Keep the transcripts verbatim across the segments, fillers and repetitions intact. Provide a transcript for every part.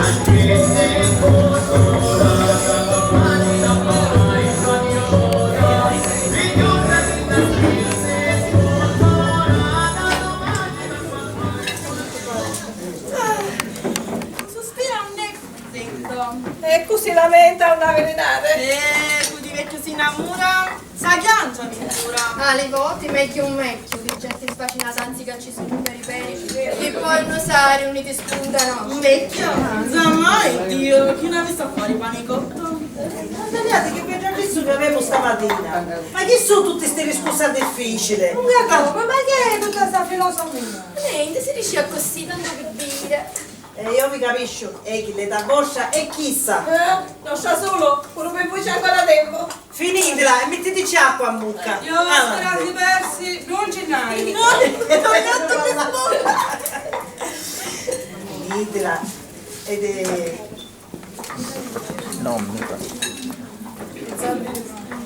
Suspira un sento. E cu si lamenta un avvilinari. Eh, cu di vecchiu si innamura, sa chiancia vintura. Ah, li voti megghiu un vecchiu, di genti sfacinata, anzi ca ci sunnu peri peri, e poi un usari unni ti spunta no. Un vecchiu? Zamai, Diu, chi n'avissi a fari panicottu? Ma tagliati chi bedda rissu chi avemu stamatina. Ma chi su tutti sti riscussa difficili? Un gattone, ma chi è tutta sta filosofia? Nenti, si dici accussì, tantu pi dire. E io vi capisciu, e chi l'età vostra è chissa. Eh, nostra sulu, puru pi vuci ancora tempu. Finitila e mittitici acqua in bucca. Io sperandi persi, non ci n'haiu. Finitila ed è Non mi fa.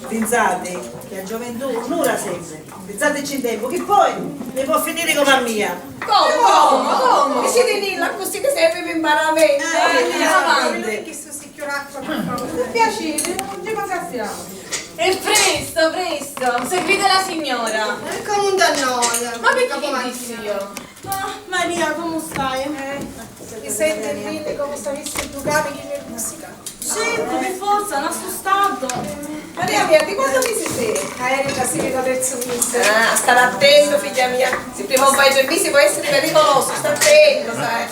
Pinsati chi a gioventù nun dura sempri. Pinsatici in tempu, chi poi mi pò finiri comu a mia. Comu? Comu? Comu? Diciti nilla, accussì ti servi pi mparamenti. Eh, eh, avanti. Chi su si chiù racconta. Pi piaciri, non ci mancassiamo. E presto, presto, seguite la signora. E comu un dannone. Ma perché che dissi io? Ah, Maria, comu stai? Eh, ti senti bini comu s'avissi ddu cani chi mi musica? Certu, pi forza, n'assustantu. Maria mia, di quantu misi si? Aeri trasiriti o terzu misi. Ah, stari attentu, figghia mia. Si prima o vai dui misi pò essiri pericolosu, sta attentu, sai.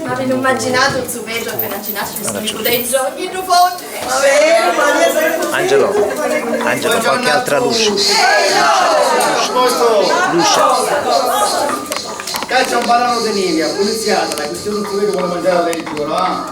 Aviti immaginatu un zu Petru appena ci nasci, stu nicuteggio, ogni ddu fotti. Angelo, Angelo, qualche altra luce. Luce. Caccia un bananu di nigna, puliziata, la questione non si vede come mangiare lei giuro, ah?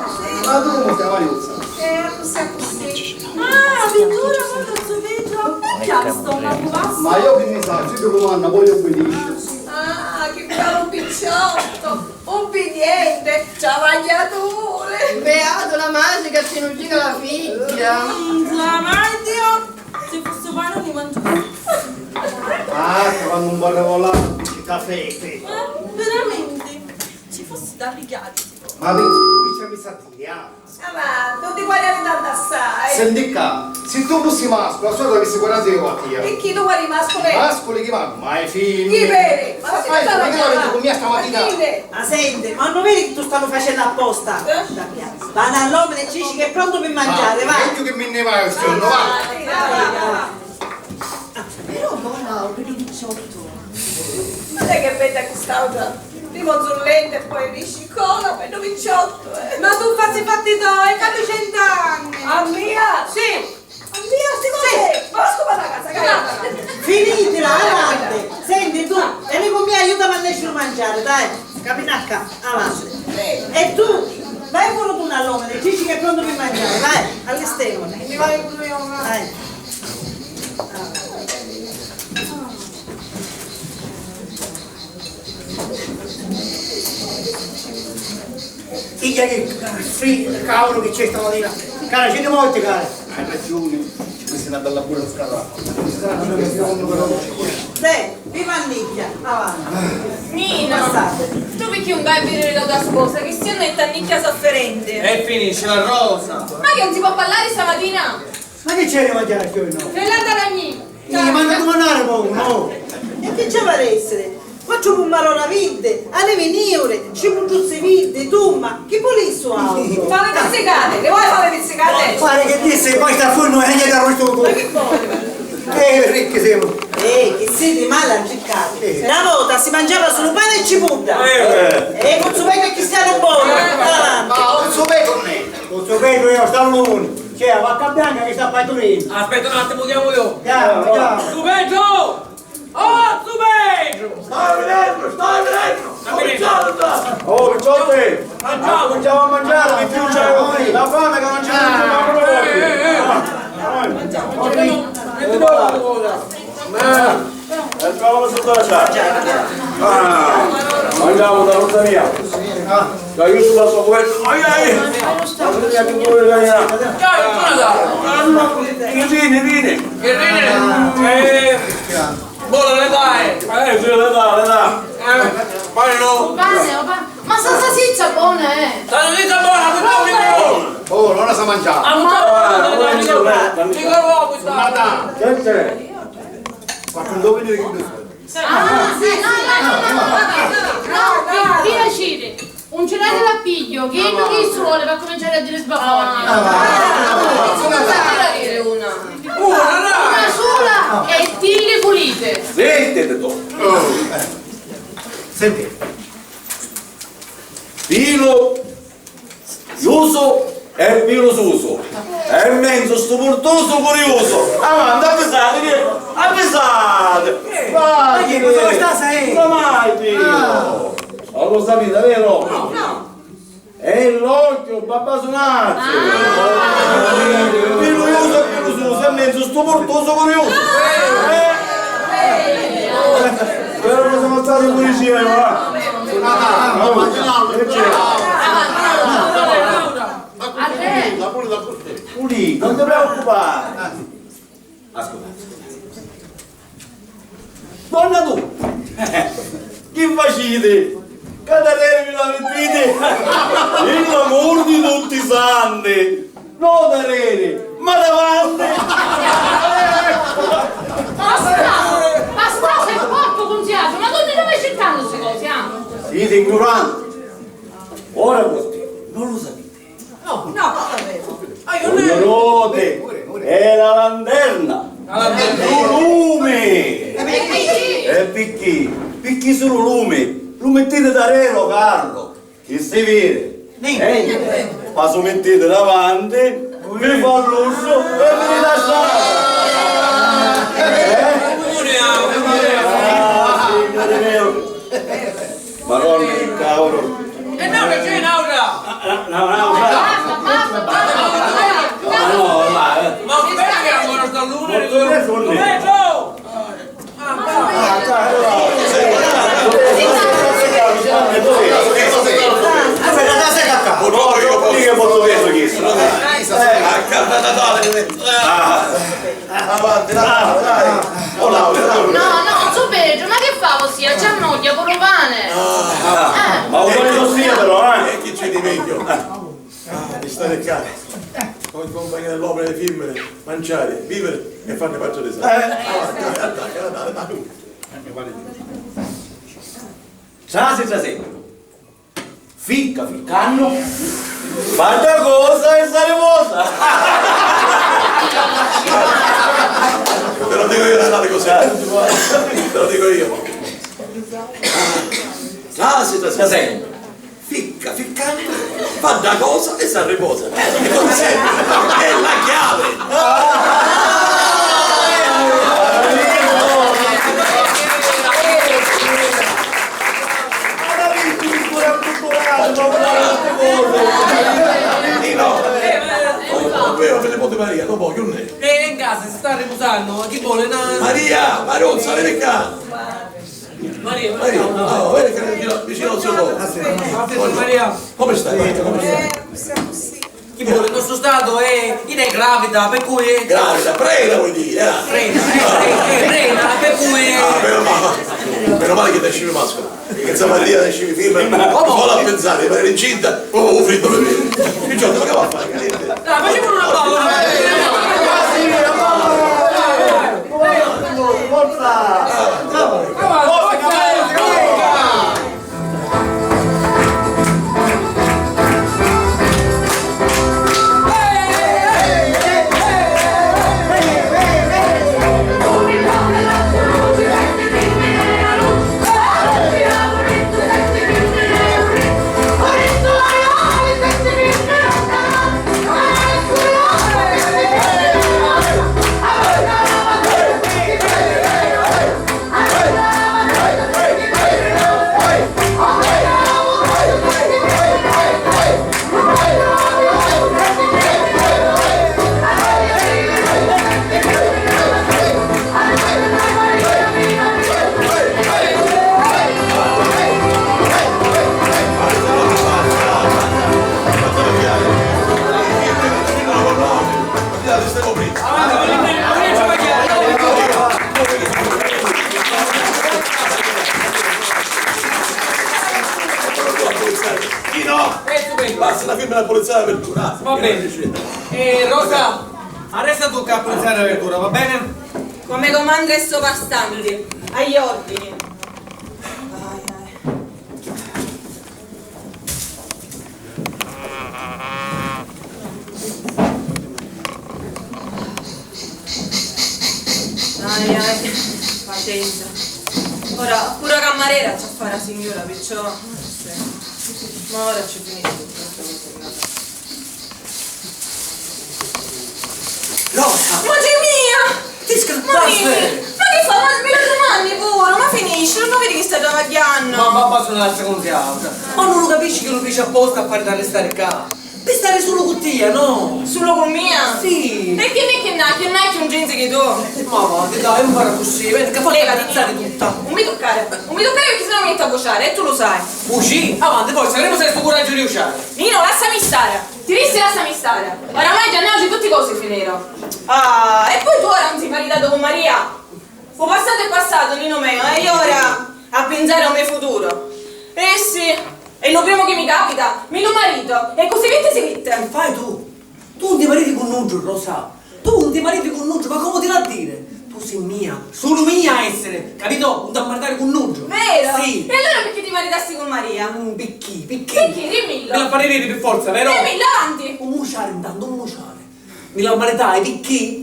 Ma tu come stai, Mariuzza? Eh, accussì, accussì. Ah, vittura, quantu zu Petru, e chiavi sto una pupassa? Ma io che ne so, io che comando, voglio benissimo. Ah, che bello picciotto! Ubbidiente, travagliaturi! Beatu la matri ca ci nu gira la figghia! Mm, la mai Dio! Si fussi umanu ni mangiassi! Ah, quannu un barrevolatu dici cafè, sì. Eh, veramenti, ci fussi da pigghiari. Ma vi, vi c'è missa a dire, ah? Avanti, non ti guagliari tantu assai. Senti ccà, si tu fussi masculu, a sua t'avissi guagliatu io a tia. E chi tu guagli masculi? Masculi chi vannu, ma i femmini. Chi veri? Ma si ma io, ma chi l'aviti cu mia stamatina? Ma senti, ma non vedi che tu stanno facendo apposta? Eh? Vannu all'omini e ci dici che è pronto per mangiare, va. Meglio che mi ne vado, va. Però no, Laura, di diciotto. Ma lei che vede quest'altra? Prima un zullente e poi dici cola, per diciotto, eh. Ma tu fazzi i fatti toi, c'hai cent'anni. A mia? Sì. A mia, sì, così. Sì. Ma scusa la casa, cara. Finitila, avanti. Senti tu, vieni con me, aiutami a nescere mangiare, dai. Caminacca, avanti. Sì. E tu, vai pure tu all'omini, dici che è pronto per mangiare, vai, all'esterno. Mi vai pure io, va. Vai. Figlia che fri-, cavolo che c'è stamattina. Cara, cento volte, cara. Hai ragione, ci mette una bella burrasca d'acqua. Beh, vi mannicchia, avanti. Nina, passate. Tu perché non vai a vedere la tua sposa? Che si no è tannicchia sofferente. E finisce la rosa. Ma che non si può parlare stamattina? Ma chi c'è di mangiari cchiù o no? Fernanda Ragni! Sì, ma da dumannari pocu, no? E chi ci avrà essiri? Quattru pumarora virdi, alivi niuri, cimudduzzi virdi, tumma, chi vulissi autru? Fami pizzicati, li voi fami pizzicati? Pari chi dissi, poi sta furnu e niente arrostu tu. Ma chi vuoi? Eh, ricchi siamo. Eh, chi siti mali arriccati. Sì. Na vota si mangiava sulu pani e cipudda. Eh. E un zu Petru è cristianu bonu. Eh. Avanti. Ma un zu Petru non è. Un zu Petru è un stallone. C'è la vacca bianca che sta a Paturina. Aspetta un attimo, chiamo io. Chiama, chiama. Zu Petru! Oh, zu Petru! Stai vedendo, stai vedendo! Sta vedendo! Oh, picciotti! Mangiamo! Cominciamo a mangiare, di più c'è la fame che non ci mangiamo proprio! Eh, eh, eh. Mangiamo, mangiamo. Mettete la coda. Eh. E trova sotto la sciarpa. Ah, mangiamo da rosa mia. L'aiuto da sua poeta. Ai, ai. Rosa mia, che vuole la mia? Vieni, vieni. Vieni. Eh, buona le dai. Eh, sì, le dà, le dà. Eh, vai, no. Pane, pane. Ma sta salsiccia bona, eh! Sta salsiccia bona! Ora s'ha mangiato. Ah, ma... Madonna. Che c'è? Ma quando vedi che... Ah, sì, no, no, no, no, no, no, no, pi piaciri, un cirati l'appigghiu, chi iddu chi suoli va cuminciari a diri sbavagli. Ah, va, va, va, va. Una sula e tilli puliti. Sentiti tu. Senti. Pilu. Iusu e pilu susu, e menzu stu purtusu curiusu. Avanti, avvisati, avvisati! Vai! Ma chi, cosa sta sai? Cosa mai, Pilu? Ah. Non lo sapete, vero? No, no. E l'occhiu, babbasunazzu! Ah. Pilu iusu e pilu susu, e menzu stu purtusu curiusu! Eh! Però cosa non state in pulicia, va? Ah, no, ma che c'è? Ma così, la pulita così. Pulita, non ti preoccupare. Ascolta, ascolta. Donna tu, chi faciti? Catareri mi la mettiti? In l'amor di tutti i santi! No darreri, ma davanti! Basta! Basta, sei un porco cunziato! Ma dove, dove stai cercando queste cose, ah? Siete ignoranti! Ora così, non lo sapete? No, no, no, no. Una notte è la lanterna, lu lumi. E picchì? Picchì sulu lumi? Lu mittiti darreri o carru, chi si viri? Nenti. Ma su mittiti davanti, vi fa l'usu e vi lascia. Eh? Ah, signore mio. Madonna, che cavolo! E no, che c'è un'aura! Ah, no, no, no. Ma no, là, eh. Ma aspetta che ancora sta l'una di due. Dov'è, Giò? Aspetta, aspetta, aspetta. Io posso dire questo. Ah. Avanti, dai, dai. Oh, Laura, Laura. No, no, zù Petru, ma chi fa vossia? Ci annogghia puru u pani. Ah, ma u pani vossia però, eh? E chi c'è di meglio? Ah, di stare qua, come compagnia dell'opera delle femmine, mangiare, vivere e farne parte di sé. Eh. Avanti, dai, dai, dai, dai. Trasi, trasendo. Ficca ficcannu, fa dda cosa e s'arriposa. Te lo dico io, Natale, così. Te lo dico io. Trasi, trasendo. Ficca ficcannu, fa dda cosa e s'arriposa. Eh, è la chiave. Nino, oh, vero, Filippo di Maria, non voglio, non è. E in casa si sta riposando, chi vuole una... Maria, Maruzza, vieni qua. Maria, Maria, oh, vedi che vicino, vicino al suo corpo. Maria. Come stai, Maria? Come stai? Chi vuole, il nostro stato è, è gravida, per cui è... Gravida, prena vuoi dire, eh? Prena, eh, eh, eh, prena, per cui è... Ah, meno male. Meno male che ti esci mascolo. Che Samaria esci film. Come? Solo a pensare, ma eri incinta. Oh, ho finito per me. Il giorno, ma che va a fare? Niente. Dai, facciamo una balla. Forza! Forza! Questo, questo. Basta, la femmina a pulizzare la verdura. Va bene. Eh, Rosa, arresta tu che a pulizzare la verdura, va bene? Come comandre sto bastante, agli ordini. Ai, ai. Ai, ai, pacienza. Ora, pure la cammarera ci fa la signora, perciò, eh, sì. Ma ora ci finisco. Rosa! Ma che mia! Ti scappaste! Ma che fa? Ma mi la domanni pure, ma finisci, non vedi che sta travagghianno? Ma papà sono la seconda altra. Ma non lo capisci che lo fece apposta a farti arrestare qua? Per stare solo con tia, no? Solo con mia? Sì. E chi mi che n'ha, che n'ha che un genzi che tu? Ma va, ti dai, non fare così, vedi che fa incazzare tutta. Non mi toccare, non mi toccare perché sennò mi metto a vociare, e tu lo sai. Buci? Avanti, forza, vedremo se hai sto coraggio di vociare. Nino, lassami stare. Ti dissi lassami stare! Oramai già ne oggi tutti cosi finiro. Ah, e poi tu ora non sei maritato con Maria? U passato è passato, Nino meo, e io ora a pensare al mio futuro. Eh sì, è lo primo che mi capita, mi lo marito, e così vitti si vitti. Che fai tu? Tu non ti mariti con nuggio, Rosa. Tu non ti mariti con nuggio, ma come ti l'ha dire? Tu sei mia, solo mia essere, capito? Non ti maritare con nuggio. Vero? Sì. E allora perché ti maritasti con Maria? Mm, picchì, picchì? Picchì? Dimmillo. Me la fai vedere per forza, vero? Dimmillo, avanti. Un musciare intanto, un musciare. Mi la maritai picchì?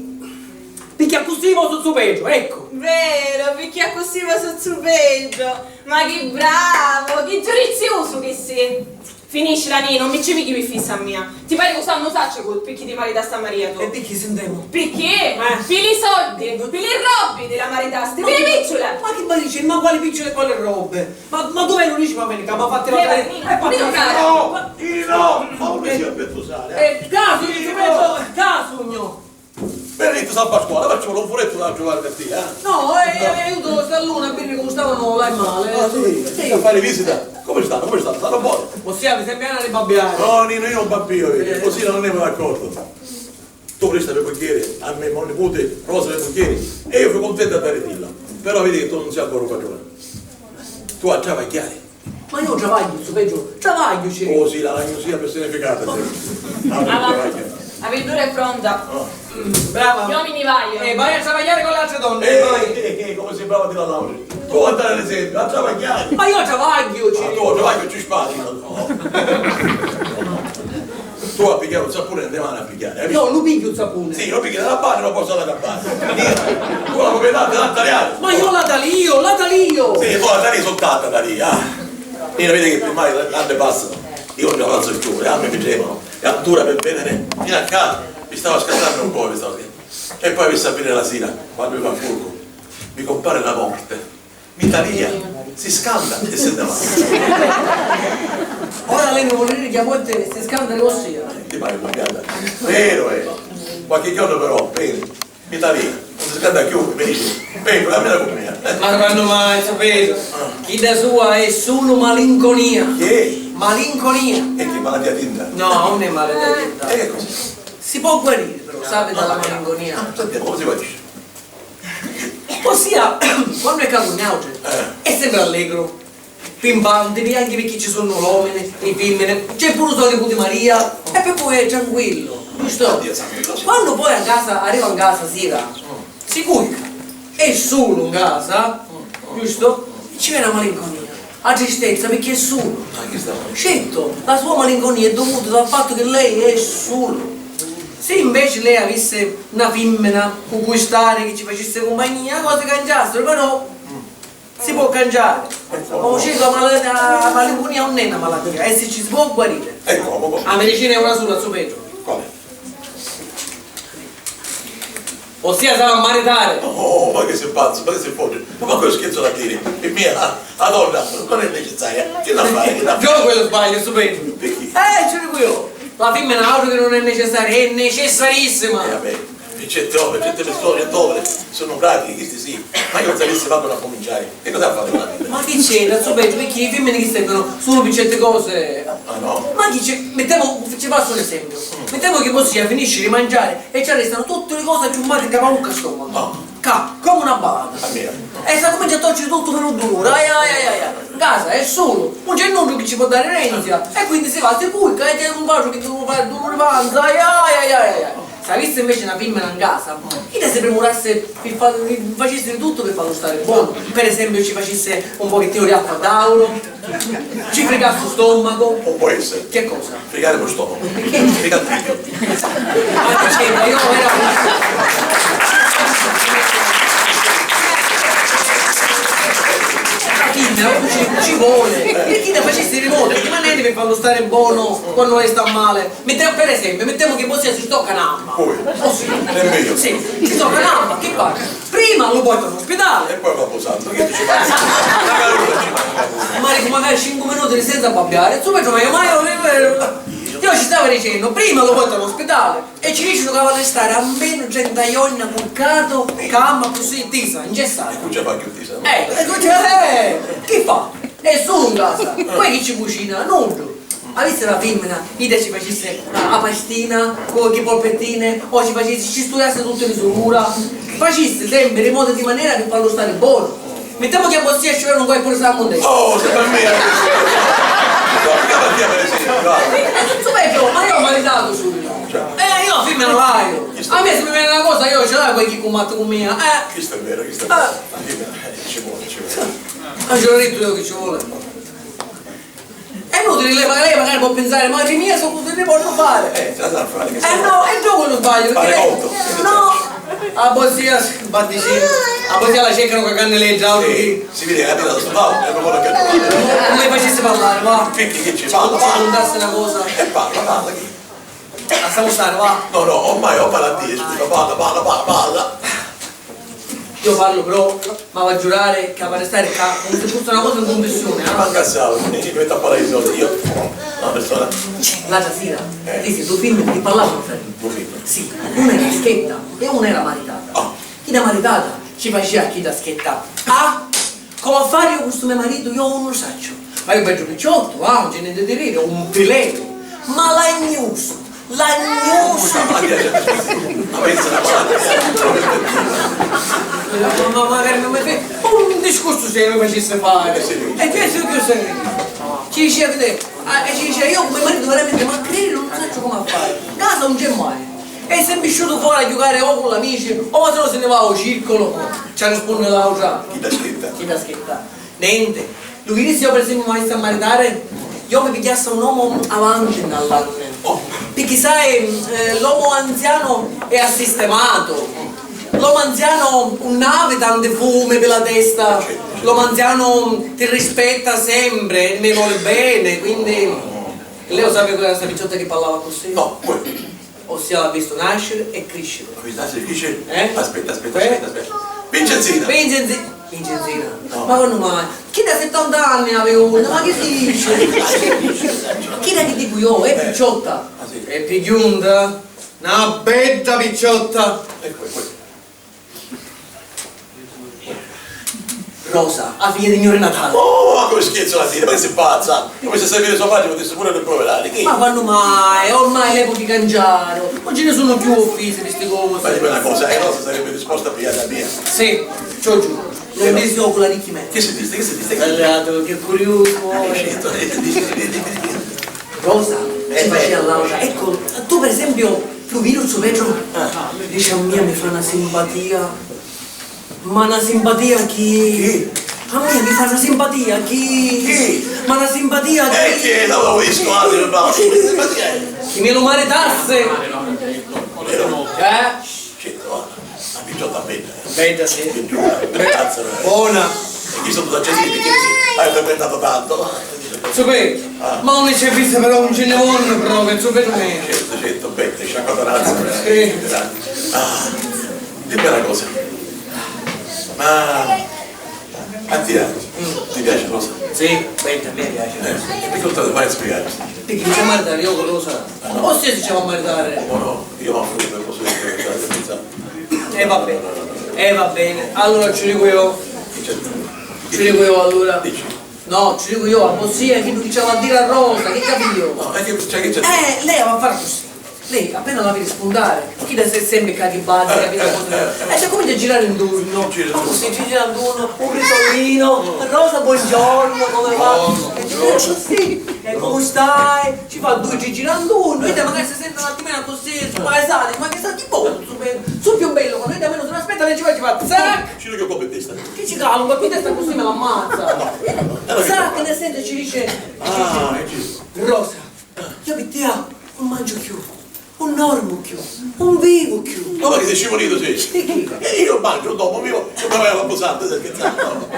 Picchì accussì mo sozzu peggio, ecco. Vero, picchì accussì mo sozzu peggio. Ma chi bravo, chi giudiziusu chi si. Finiscila, Nino, mi ci mi chi mi fissa a mia. Ti pari cu sannu sacci cu picchì ti maritasti a Maria tu? E picchì sintemu? Picchì? Eh. Pi li soldi, pi li robbi ti la maritasti, pi li picciuli. Ma chi mi dici? Ma quali picciuli e quali robbi? Ma, ma dov'è l'unici ma veni ca m'ha fatti la... Levati, Nino, mi toccare. No, io no, ma un pensiero per tu sai, eh. Eh, casu, io penso, casu, mio. Benedetto San Pasquale, facciamo un furetto da giocare per te, eh? No, eh, eh, io devo stare lì una birra con stavano là e male. Ah, sì? Sì. A fare visita? Come stanno? Come stanno? Stanno buoni? Possiamo sempre andare a babbiare. No, Nino, io non babbio, vedi? Eh. Così non andiamo d'accordo. Tu presta per portiere a me, mo nipote, Rosa per portiere, e io fui contento a dare dillo. Però vedi che tu non sei ancora un padrone. Tu a travagghiare. Ma io travagghiu, su peggio, travagghiu, ci. Oh, sì, la lagnusia personificata, sì. Ah, travagghiu. La verdura è pronta. Oh. Brava. Io mi ne vaio. Eh, vai a travagliare con le altre donne, eh, vai. Eh, eh, come sei brava a dire a Laura. Tu a dare l'esempio, a travagghiare. Ma io travagghiu, ci. Ah, tu a travagghiu ci spari, no? Tu a pigghiari un sapuni e te mani a pigghiari, hai vistu? No, lu pigghiu un sapuni. Sì, lu pigghiu nta la banna e lu porti nta la campana. Nira, tu la proprietà ti la taliari. Ma io la talio, la talio! Sì, poi la talii sott'acqua, talii, ah. Nira, vidi chi pi mali l'anni passanu. Io non ne avanzu più, le gambe mi tremano. E ancora per venire fino a qua, mi stava scattando un po', mi stava... E poi mi sta a venire la sera, quando mi fa furco, mi compare la morte. Mi talia, si scanda e se ne va. Ora lei mi vuol dire che a volte si scanda così, eh? Ti pare una pianta? Vero è. Qualche giorno però, bene, mi talia, non si scanda più, mi dice, Pedro, dammi la compagnia. Ma quando mai, Pedro? Ah. Chidda sua è solo malinconia. Che? Malinconia. E che malattia tinta? No, non è malattia tinta. E che cosa? Si può guarire però, sapete, dalla malinconia. Ah, sentiamo, come si guarisce? Ossia, quannu è ca cu niautri, eh, è sempri allegru, pimpanti, pi-, anchi picchì ci sunnu l'omini, i fimmini, c'è puru u so niputi Maria, e pi poi è tranquillu, giusto? Oddio, santu, sì. Quannu poi a casa, arriva in casa sira, mm, si curca, è sulu in casa, mm, giusto? E ci veni a malinconia, a tristezza, picchì è sulu. Ma chi sta... Certo, la sua malinconia è dovuta dal fattu che lei è sulu. Se invece lei avesse na fimmina cu cui stari, chi ci facissi cumpagnia, a cosi canciassiru, però si può canciari. O certo, a mal-, a malincunia non è na malattia, e si ci si può guarire. Ecco, ma come? A medicina è una sola, zio Petru. Come? Ossia, s'ha a maritari. Oh, ma chi si pazzu, ma chi si fotti? Ma, ma quessu scherzu da diri? Pi mia, a, a donna non è necessaria. Chi l'ha a fari? Chi l'ha a fari? Io quello sbaglio, zio Petru. Picchì? Eh, ci dicu io. La fimmina autru chi non è necessaria, è necessarissima. Eh, vabbè. Piccette overe, piccette persone, overe, sono pratiche, chisti sì, ma io non sapissi mancu da cominciari. E cosa fate, guarda? Ma chi c'entra, zio Petru, picchì i fimmini chi servono solo pi certe cose? Ah, no? Ma chi c'è? Mettiamo, ci faccio un esempio. Mm. Mettiamo che Mossia finisce di mangiare e ci restano tutte le cose acciummate in capu a bucca e stomaco. Ah. Ca, comu na balata. A mia. E s'accumincia a torciri tuttu pi lu duluri, ai, ai, ai, ai, ai. N casa è sulu, nun c'è nuddu chi ci pò dari renzia, e quindi si va, si curca, e c'è un patru chi duluri fa, duluri panza, ai, ai, ai, ai, ai. S'avissi inveci na fimmina n casa, idda si primurassi pi fa-, pi facissi di tuttu pi fallu stari bonu. Per esempiu, ci facissi un pochettinu di acqua d'auru, ci fricassi u stommacu. Non può essere. Che cosa? Fricare lo stomaco. Perché? Fricare il figlio. Ma che c'entra? Io era... La femmina ci, ci vuole. Perché ne facessi di modo, rimanete per farlo stare buono quando lei sta male. Mettiamo, per esempio, mettiamo che Bossia si stocca un'amma. Poi? Oh sì. È meglio. Sì, si stocca un'amma, che fa? Prima lo porta all'ospedale. E poi va posando, che dici? Ma magari, magari cinque minuti senza babbiare, insomma, ma io, ma io, io ci stavo dicendo, prima lo porta all'ospedale e ci dicono che va a restare almeno trenta giorni curcato, calma, così, tisa, ingessato. E non ce fa più tisa, no? Eh, e non ce, eh, che fa? È solo in casa, poi chi ci cucina? Nulla. Avissi na fimmina, idda ci facissi a, a pastina cu li polpettine, o ci facissi, ci studiassi tutti li so ura, facissi sempri di modo e di manera pi fallu stari bonu. Mettiamo che a Bossia ci veni un qualcuno sa mondezza. Oh, se per me è... No, mica per dire, per esempio, guarda. Eh, non so perché, ma io ho maritato subito. Cioè. Eh, io la fimmina l'haiu. A me se mi veni na cosa io ce l'haiu qualchi cummattu cu mia, eh. Questo è vero, questo è vero. Eh. La fimmina, eh, ci vuole, ci vuole. Non ce l'ho detto io che ci vuole. È inutile, lei, lei magari può pensare, "Madre mia, so cosa ne posso fare?" Eh, ce la sa a fare, che... Eh no, è dopo lo sbaglio, perché... Fare conto. No, a Bossia, batticino, a Bossia la cercano con cannelleggia, altro che... Si vede che la tira sto palo, è proprio la cattiva. Non le facesse parlare, va. Perché che ci parla? Parla. Contasse una cosa. E parla, parla, che... Lasciamo stare, va. No, no, ormai ho parlato, scusa, parla, parla, parla, parla. Io parlo però, ma va a giurare che va a restare qua come se fosse una cosa in confessione, eh? Ma che sa, mi ci metto a parlare di soldi, io, una persona. L'altra sera, eh, disse, due femmine che parlavano fra di loro. Due femmine? Sì, una era schetta e una era maritata. Ah. Chidda maritata ci faceva a chidda schetta: "Ah, come a fare io con sto mio marito, io non lo saccio. Ma io bello picciotto, ah, non c'è niente di dire, un filero. Ma lagnoso." Lagnoso! Ma pensa una volta. Ma, ma magari non mi fe-, un discorso serio mi facesse fare. Eh, sì. E questo io sai. Ci diceva, ah, e ci diceva, "Io come marito veramente, ma credo, non so come fare. Casa non c'è mai. È sempre uscito fuori a giocare o con l'amici, o se no se ne va al circolo." Ci risponde l'altra. Chi l'ha scritta? Chi l'ha scritta? Nenti. Lu virissi io per esempio m'avissi a maritari? Io mi pigghiassi un omu avanti nta l'anni. Oh. Picchì sai, eh, l'omu anziano è assistemato. L'omu anziano nun havi tanti fumi pi la testa. L'omu anziano ti rispetta sempre, mi voli bene, quindi. Lei lo sapi quella sta picciotta che parlava così? No, poi. Ossia l'ha visto nascere e criscere. L'ha visto nascere e criscere? Eh? Aspetta, aspetta, eh? Aspetta, aspetta. Vincenzina! Vincenzi-, Vincenzina? No. Ma quannu mai? Chidda settanta anni aveva una, ma chi dici? Chidda chi dicu io, è picciotta. Ah, sì. È pigghiunta, na bedda picciotta. Ecco, ecco. Rosa, a figlia di Signore Natale. Oh, ma come scherzo la figlia, ma che sei pazza? Come se sapere sua madre potesse pure rimproverare, chi? Ma quannu mai? Ormai l'epochi cangiaru, non ce ne sono più offese di ste cose. Ma dimmi una cosa, eh, Rosa sarebbe disposta a pigliare la mia? Sì, ci ho giuro. Non mi si ocula di chi me. Che si diste? Che si diste? Guardate, che curioso. Eh, certo, eh, dici, vedi, vedi, vedi. Rosa, eh, ci faceva l'autra. Ecco, tu per esempio, tu viri stu vetru? Ah. Dici, a mia mi fa una simpatia. Ma una simpatia chi? Chi? A mia mi fa una simpatia chi? Chi? Ma una simpatia chi? Eh, chi è? No, no, io sto altro, ma simpatia è? Chi mi lo maritasse? Vero? Eh? Certo, guarda, la picciotta bella, eh. Bella, sì. Picciotta, bella, eh. Buona. E chi sono da Cesare? Perché sì? Hai frequentato tanto, va. Zupè, ah, ma non ci è visto però un ce ne vonno proprio, zupè, per me. Certo, certo, bella, sciacquata razza, sì. Ah, dimmi una cosa. Ma a te, mm, ti piace Rosa? Sì, bella, a me piace. Eh, e perché non te la fai spiegare? Perché non c'è mai da io con Rosa. Ah, no? O se ci va a maritare. No, no, io mi affronto e posso dire che pensate. E va bene, e va bene. Allora ci dico io. Ci dico io allora. Dici. No, ci dico io, a Bossia, chi non ci va a dire a Rosa, che capito? No, e che, cioè, che c'è? Eh, lei va a fare così. Lei appena la vidi spuntari, chidda se-, sempri ca ti bazza, capito? E si accumincia a girari intorno. Gira intorno. Ma così, ci gira intorno, un risolino, "Rosa, buongiorno, come va?" Buongiorno, buongiorno. E dice, "Così, e come stai?" Ci fa due, tri gira intorno, e magari si sente un attimino così, spaesati, "Ma chi sta, chi vuoi?" Su più bello, quando ella meno se l'aspetta, lei ci va, ci fa, zac! Ci lo chiocco per testa. Chi ci cala un colpo in testa così me l'ammazza. No, no, no. Zac, nel senso ci dice, ci dice, "Rosa, io pi tia non mangio chiù, non dormo chiù, non vivo chiù." Ma che sei scimonitu, sì? Sì. E io mangio, dopo vivo, e poi vado a posare, stai scherzando?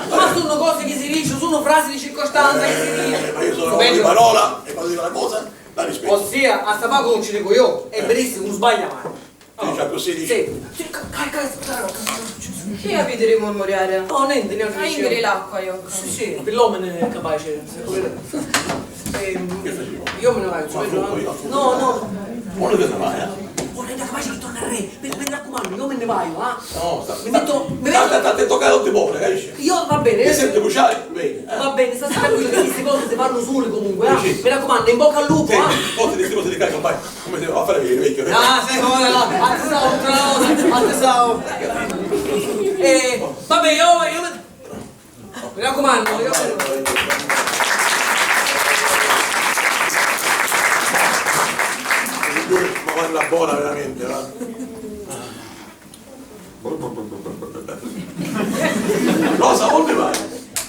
Ma sono cose che si dice, sono frasi di circostanza che si dice. Eh, ma io sono un uomo di parola, e quando dico una cosa, la rispetto. Ossia, a sta paga non ci dico io, è verissimo, non sbaglia mai. Dice così, dice. Sì, sì, ca-, ca-, ca-, ca-, Chi aviti di murmuriari? No, nenti, nenti. Ah, io mi l'acqua, io. Sì, sì, pi l'omini è capaci. Ehm, io me ne vado, no, no. Ora te ne vai, eh? Ora è capace che torna re. Mi, mi raccomando, io me ne vado, ah. No, sta, mi metto, mi metto. Sta, sta, sta, ti tocca tutti buoni, capisci? Io, va bene. Mi senti bruciare? Bene, eh. Va bene, sta tranquillo, che queste cose si fanno sole comunque, ah. Sì, sì. Mi raccomando, in bocca al lupo, ah. Sì, forse di queste cose, vai. Come si fa a fare il vecchio? Ah, sì, ora, no. Attenzione, attenzione. Eh, vabbè, io, io mi, mi raccomando, io. Ma quella buona veramente, va? Rosa, unni vai?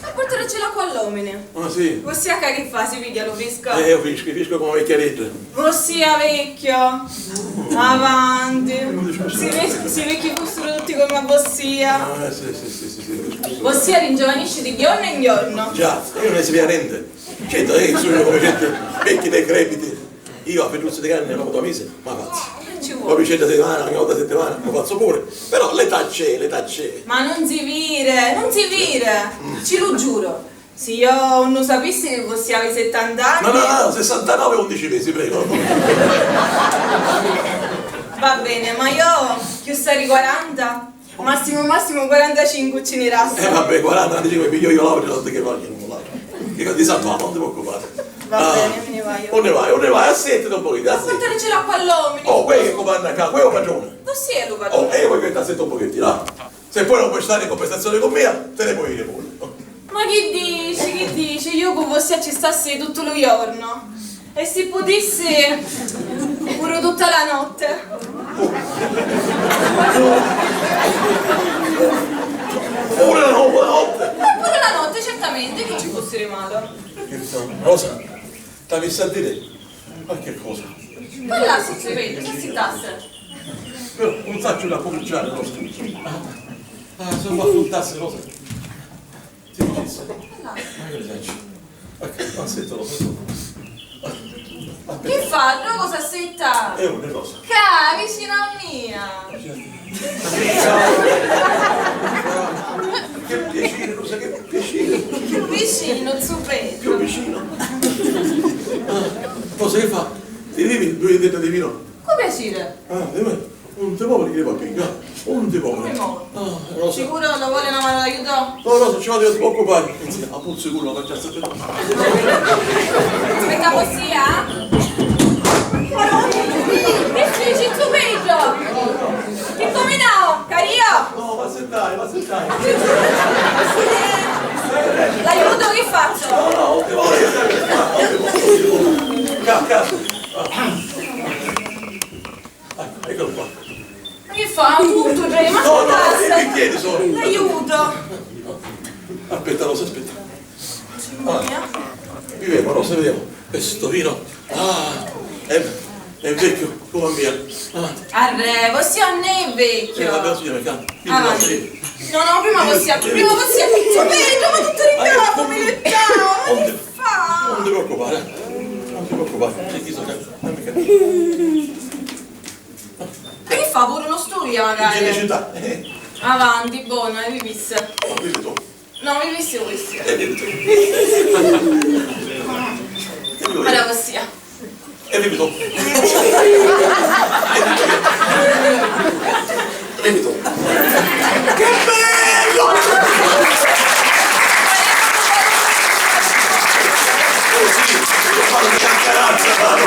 A purtari l'acqua all'omini. Ah, sì? Vossia ca chi fa, si pigghia lu friscu? Eh, io friscu, friscu come vecchiaredda. Vossia vecchio. Avanti. Si ve-, si vecchi fussuru tutti come a vossia. Ah, sì, sì, sì, sì, sì, sì. Vossia ringiovanisci di giorno in giorno. Già, io non ne sapia niente. Certo, eh, sono come gente vecchi, decrepiti. Io a fidduzza di carne una volta al mese, ma faccio. Eh, ci vuole. Poi vicenda settimana, ogni volta a settimana, lo faccio pure. Però l'età c'è, l'età c'è. Ma non si vide, non si vide. Mm. Ci lo giuro. Si io non lo sapissi che vossia avì settanta anni. No, no, no, sessantanove e undici mesi, prego. Va bene, ma io più sta di quaranta? Massimu, massimu quarantacinque ci ni resta. Eh, vabbè, quaranta, quarantacinque, piglio io l'auto, non ti che voglio, non l'auto. Che ti salvo, non ti preoccupare. Va bene, mi ne vado. Unni vai, unni vai? Assettati un pochino, assettati. Portarici l'acqua all'omini. Oh, quello che comanda qua, quello è il padrone. Così è il padrone. Oh, e io voglio che ti assetti un pochettino, là. Se poi non puoi stare in conversazione con me, te ne puoi dire pure. Ma chi dici, chi dici? Io cu vossia ci stassi tuttu lu jornu. E si putissi, puru tutta la notte. Pure la notte? Eh, pure la notte, certamente, chi ci fussi di malu. Rosa, t'avissi a dire qualche cosa. Parlassi, zitellu, s'assittassa. Però non saccio da cominciare, Rosa. Ah, ah, se non affrontassi, Rosa. Ti dicessi, ma io ne saccio. Ok, ma sento, lo so. Chi fa? Ddocu s'assitta? È una cosa. Ca, vicino a mia. Che piacere, Rosa, che piacere. Più vicino, zupetto. Più vicino. Cosa che fa? Ti bevi due dita di vino? Cu piaciri! Ah, dimmi, non ti muovere che va a picca, non ti muovere. Come no? Ah, Rosa. Sicuro lo vuole una mano d'aiuto? No, Rosa, ci vado io, ti preoccupare. Sì, a puzzi culo, la già sta. Aspetta, così, eh? Che dici, zupetto? Che combinavo, cario? No, ma se dai, ma se dai. L'aiuto che faccio? No, no, non ti muovere. Ca, ca. Ecco, eccolo qua. Ma che fa? Tutto, cioè, ma no, no, no, che chiedi solo? L'aiuto. Aspetta, Rosa, aspetta. Ah, vediamo, Rosa, vediamo. Questo vino, ah, è, è vecchio come a mia. Avanti. Arrevo, sì, non è vecchio. Eh, vabbè, signora, calma. Avanti. No, no, prima vossia, prima vossia. Subito, ma tutto in capo, mi lettavo. Ma che fa? Non ti preoccupare, eh. Non ti preoccupare. Sì, chi so che. E che fa pure uno studio, magari? Igienicittà. Avanti, buono, e vi visse. Ho capito. No, mi visse questo. E vedi tu. Ora vossia. E vedi tu. E vedi tu. Che bello! Così, io parlo di chiacchieranza, parlo.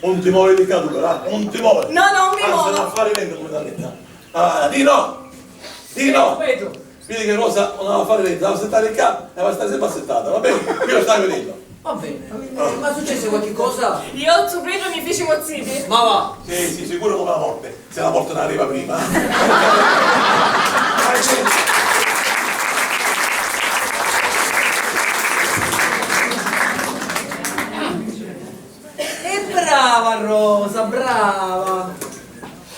Non ti muovi di qua, tu, però, eh? Non ti muovi. No, no, mi muovo. Ah, se n'ha a fare vento come da vita. Ah, di no! Di no! Vedo. Vidi che Rosa non la fa ridere, la va a sentare qua e va a stare sempre assettata, va bene? Io la stai vedendo. Va bene. Ma successe qualche cosa? Io su Pedro mi feci mozziti. Ma va. Sì, sì, sicuro come la morte, se la morte non arriva prima. E brava Rosa, brava!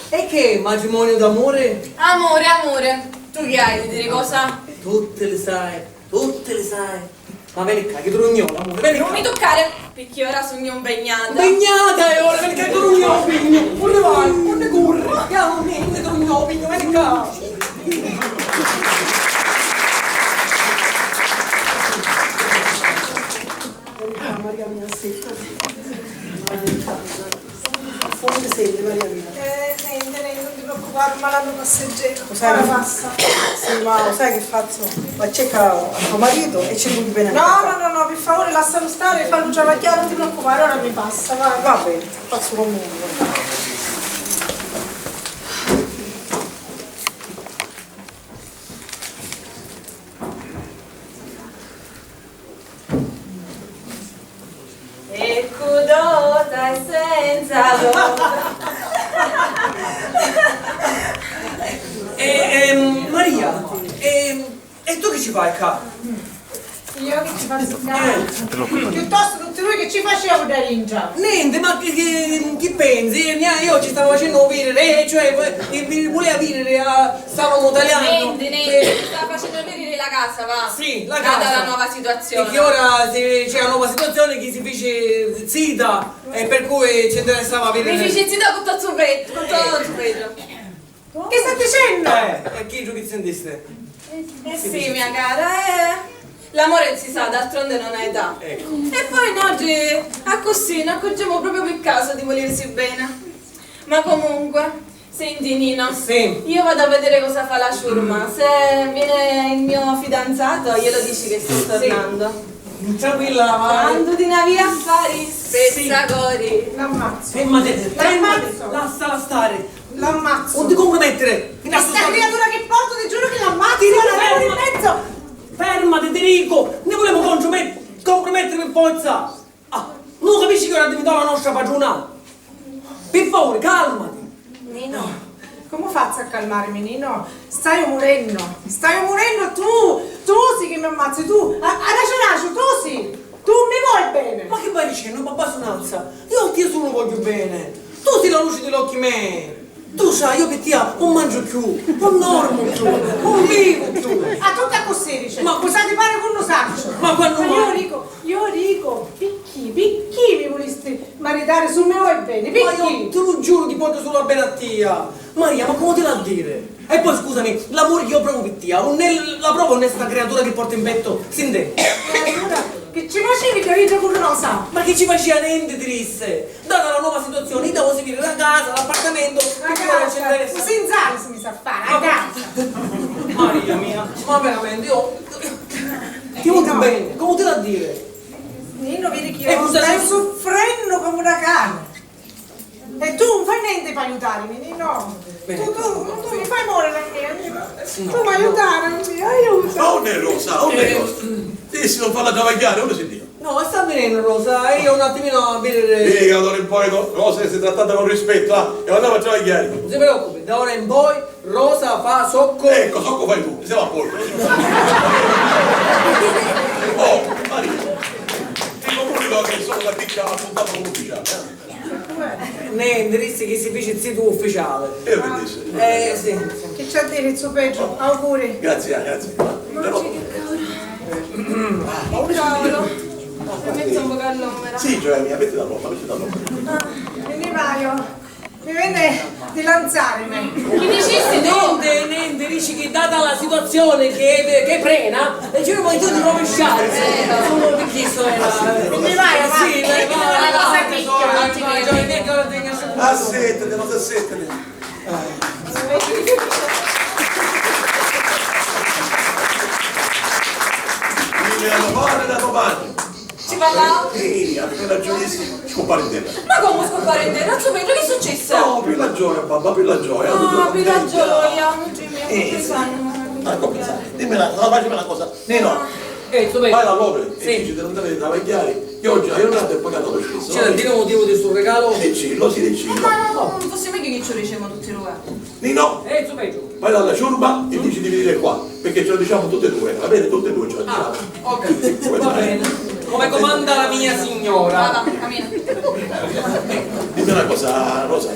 E che, matrimonio d'amore? Amore, amore, tu chi hai di dire cosa? Tutte le sai, tutte le sai. Ma veni qua, che tu non amore, veni qua. Non mi toccare, perché ora sogno impegnata. Impegnata e ora, veni qua, che tu non pigno. Unde vai? Unde corri? Andiamo, unde tu non pigno, veni qua. Maria mia, sì. Come ti senti, Maria mia? Eh, niente, niente, non ti preoccupare, ma l'hanno passeggero. Ora passa. Sì, ma lo sai che faccio? Ma cerca a tuo marito e cerco di venire. No, no, no, no, per favore, lascialo stare, fallo travagliare, non ti preoccupare, ora mi passa, vai. Va bene, faccio come vuoi. E cu dota e senza dota. E, ehm, Maria, ehm, e tu chi ci fai qua? Io che ci faccio qua? Eh. Piuttosto tutti noi che ci facevamo da dintra? Niente, ma che, che, che pensi? Eh, mia, io ci stavo facendo vedere, eh, cioè, eh, mi voleva vedere, eh, stavamo tagliando. Niente, niente, eh, ci stava facendo vedere la casa, va. Sì, la casa. Data la nuova situazione. Perché ora si, c'è la nuova situazione che si fece zita e per cui ci interessava avere... Mi fici zita cu to zupeddu, cu to zupeddu. Che stai dicennu? Eh, e chi tu chi sentiste? Eh sì, mia cara, eh. L'amore si sa, d'altronde non ha età. Ecco. E poi noi accussì, non accorgiamo proprio per caso di volersi bene. Ma comunque, senti Nino, sì, io vado a vedere cosa fa la ciurma, se viene il mio fidanzato glielo dici che sto tornando. Tranquilla, vai. Quando ti ne avevi affari, sì, spezzacori. L'ammazzo. Fermati, fermati, l'ammazzo, lassala stare. L'ammazzo. Non ti compromettere. Questa creatura che porto, ti giuro che l'ammazzo, la levo di mezzo. Fermati, ti dico, ne volevo compromet-, compromettere per forza. Ah, non capisci che ora è diventata la nostra padrona? Per favore, calmati. Nino, come faccio a calmarmi, Nino? Stai murenno, stai murenno tu! Tu sì che mi ammazzi, tu! A-, Adacianaciu, tu sì! Tu mi vuoi bene! Ma che vai dicendo, babà Sunazza? Io a te solo voglio bene! Tu sei la luce dell'occhi miei! Tu sai, io per te non mangio più, non dormo più, non vivo più! A tutti accussì dice! Ma cosa ti pare che non saccio? Ma quando mai? Ma io dico, io dico, picchì, picchì mi vulisti maritari su me vuoi bene, picchì? Ma io te lo giuro ti porto solo a bene a tia. Maria, ma come ti l'ha a dire? E poi scusami, l'amore che io provo per tia, non è la prova, non è sta creatura che porto in petto, sentì? Creatura? Che ci facevi capito con Rosa? Ma che ci faceva niente, ti disse. Data la nuova situazione, io devo seguire la casa, l'appartamento, la casa, senza mi sa fare, la casa. Maria mia, ma veramente, io ti voglio bene, come ti l'ha a dire? Nino, vedi che io stai soffrendo come una cane. E tu non fai niente per aiutarmi, Nino. Tu, tu, tu mi fai morire a me, Nino. Tu mi aiutare a me, aiuta. Ma non è Rosa, non è Rosa. Sì, sì, non farla travagliare, non si dice. No, sta venendo Rosa, io un attimino a vedere. Sì, allora in poi no, Rosa si trattata con rispetto, ah, e andava a travagliare. Non si preoccupi, da ora in poi Rosa fa socco. Ecco, socco fai tu, siamo a posto. Oh, Maria. Dico pure che sono la picca appuntato con l'ufficiale. Niente, disse che si fece zitto ufficiale. E io che disse? Eh, sì. Che c'ha a dire, zio Petru? Auguri. Grazie, grazie. Però... Che cavolo. Che cavolo. Mi metto un po' all'ombra. Sì, gioia mia, metti dall'ombra, metti dall'ombra. Ah, mi ne vaio. Mi vene di lanciarmi. Chi dicisti tu? Niente, niente, dici che data la situazione che, che è prena, e ci vuole tu di rovesciare. Solo per chi sto era. Mi vai avanti. Sì, vai, vai, vai, vai, vai, vai, vai, vai, vai, vai. Assettati, non ti assettati. Dimmi la tua madre e la tua madre. Ci parla? Ehi, appena giudizi, scompare in terra. Ma come scompare in terra? Zio Petru, che è successo? No, per la gioia, babà, per la gioia. Ah, per la gioia, non ci mi... Eh, sì. Ah, come sai? Dimmi una, no, facciamo una cosa. Nino, eh, zio Petru, vai da loro e dici di non andare a travagliare, che oggi la giornata è pagata lo stesso. C'è il motivo di sto regalo? Sì, sì, lo si dice. Ma no, non fosse meglio che ci lo diciamo tutti e due? Nino, eh, zio Petru, vai dalla ciurma e dici di venire qua, perché ce lo diciamo tutte e due, va bene? Tutte e due ce lo diciamo. Ah, ok, va bene. Come comanda la mia signora. Va, va, cammina. Dimmi una cosa, Rosa,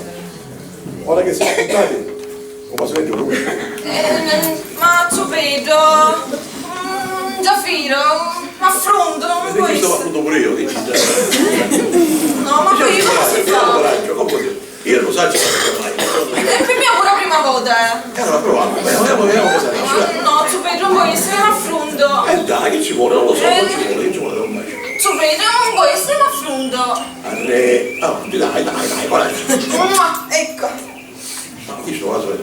ora che siamo arrivati, non posso leggere lui? Eh, ma zio Petru, mm, Giafiro, m'affronto, non può essere. Perché sto affronto pure io, dici già. No, ma poi io come si fa? Coraggio, come si fa? Io non saccio mai. E per me è pure la prima volta, eh. E allora proviamo, vediamo, vediamo, vediamo cosa dice. No, zio Petru, non può essere un affronto. E dai, che ci vuole? Non lo so, non ci vuole, che ci vuole ormai. Zio Petru, non può essere un affronto. Arre, avanti, dai, dai, dai, coraggio. Mua, ecco. Ma chi ci vuole?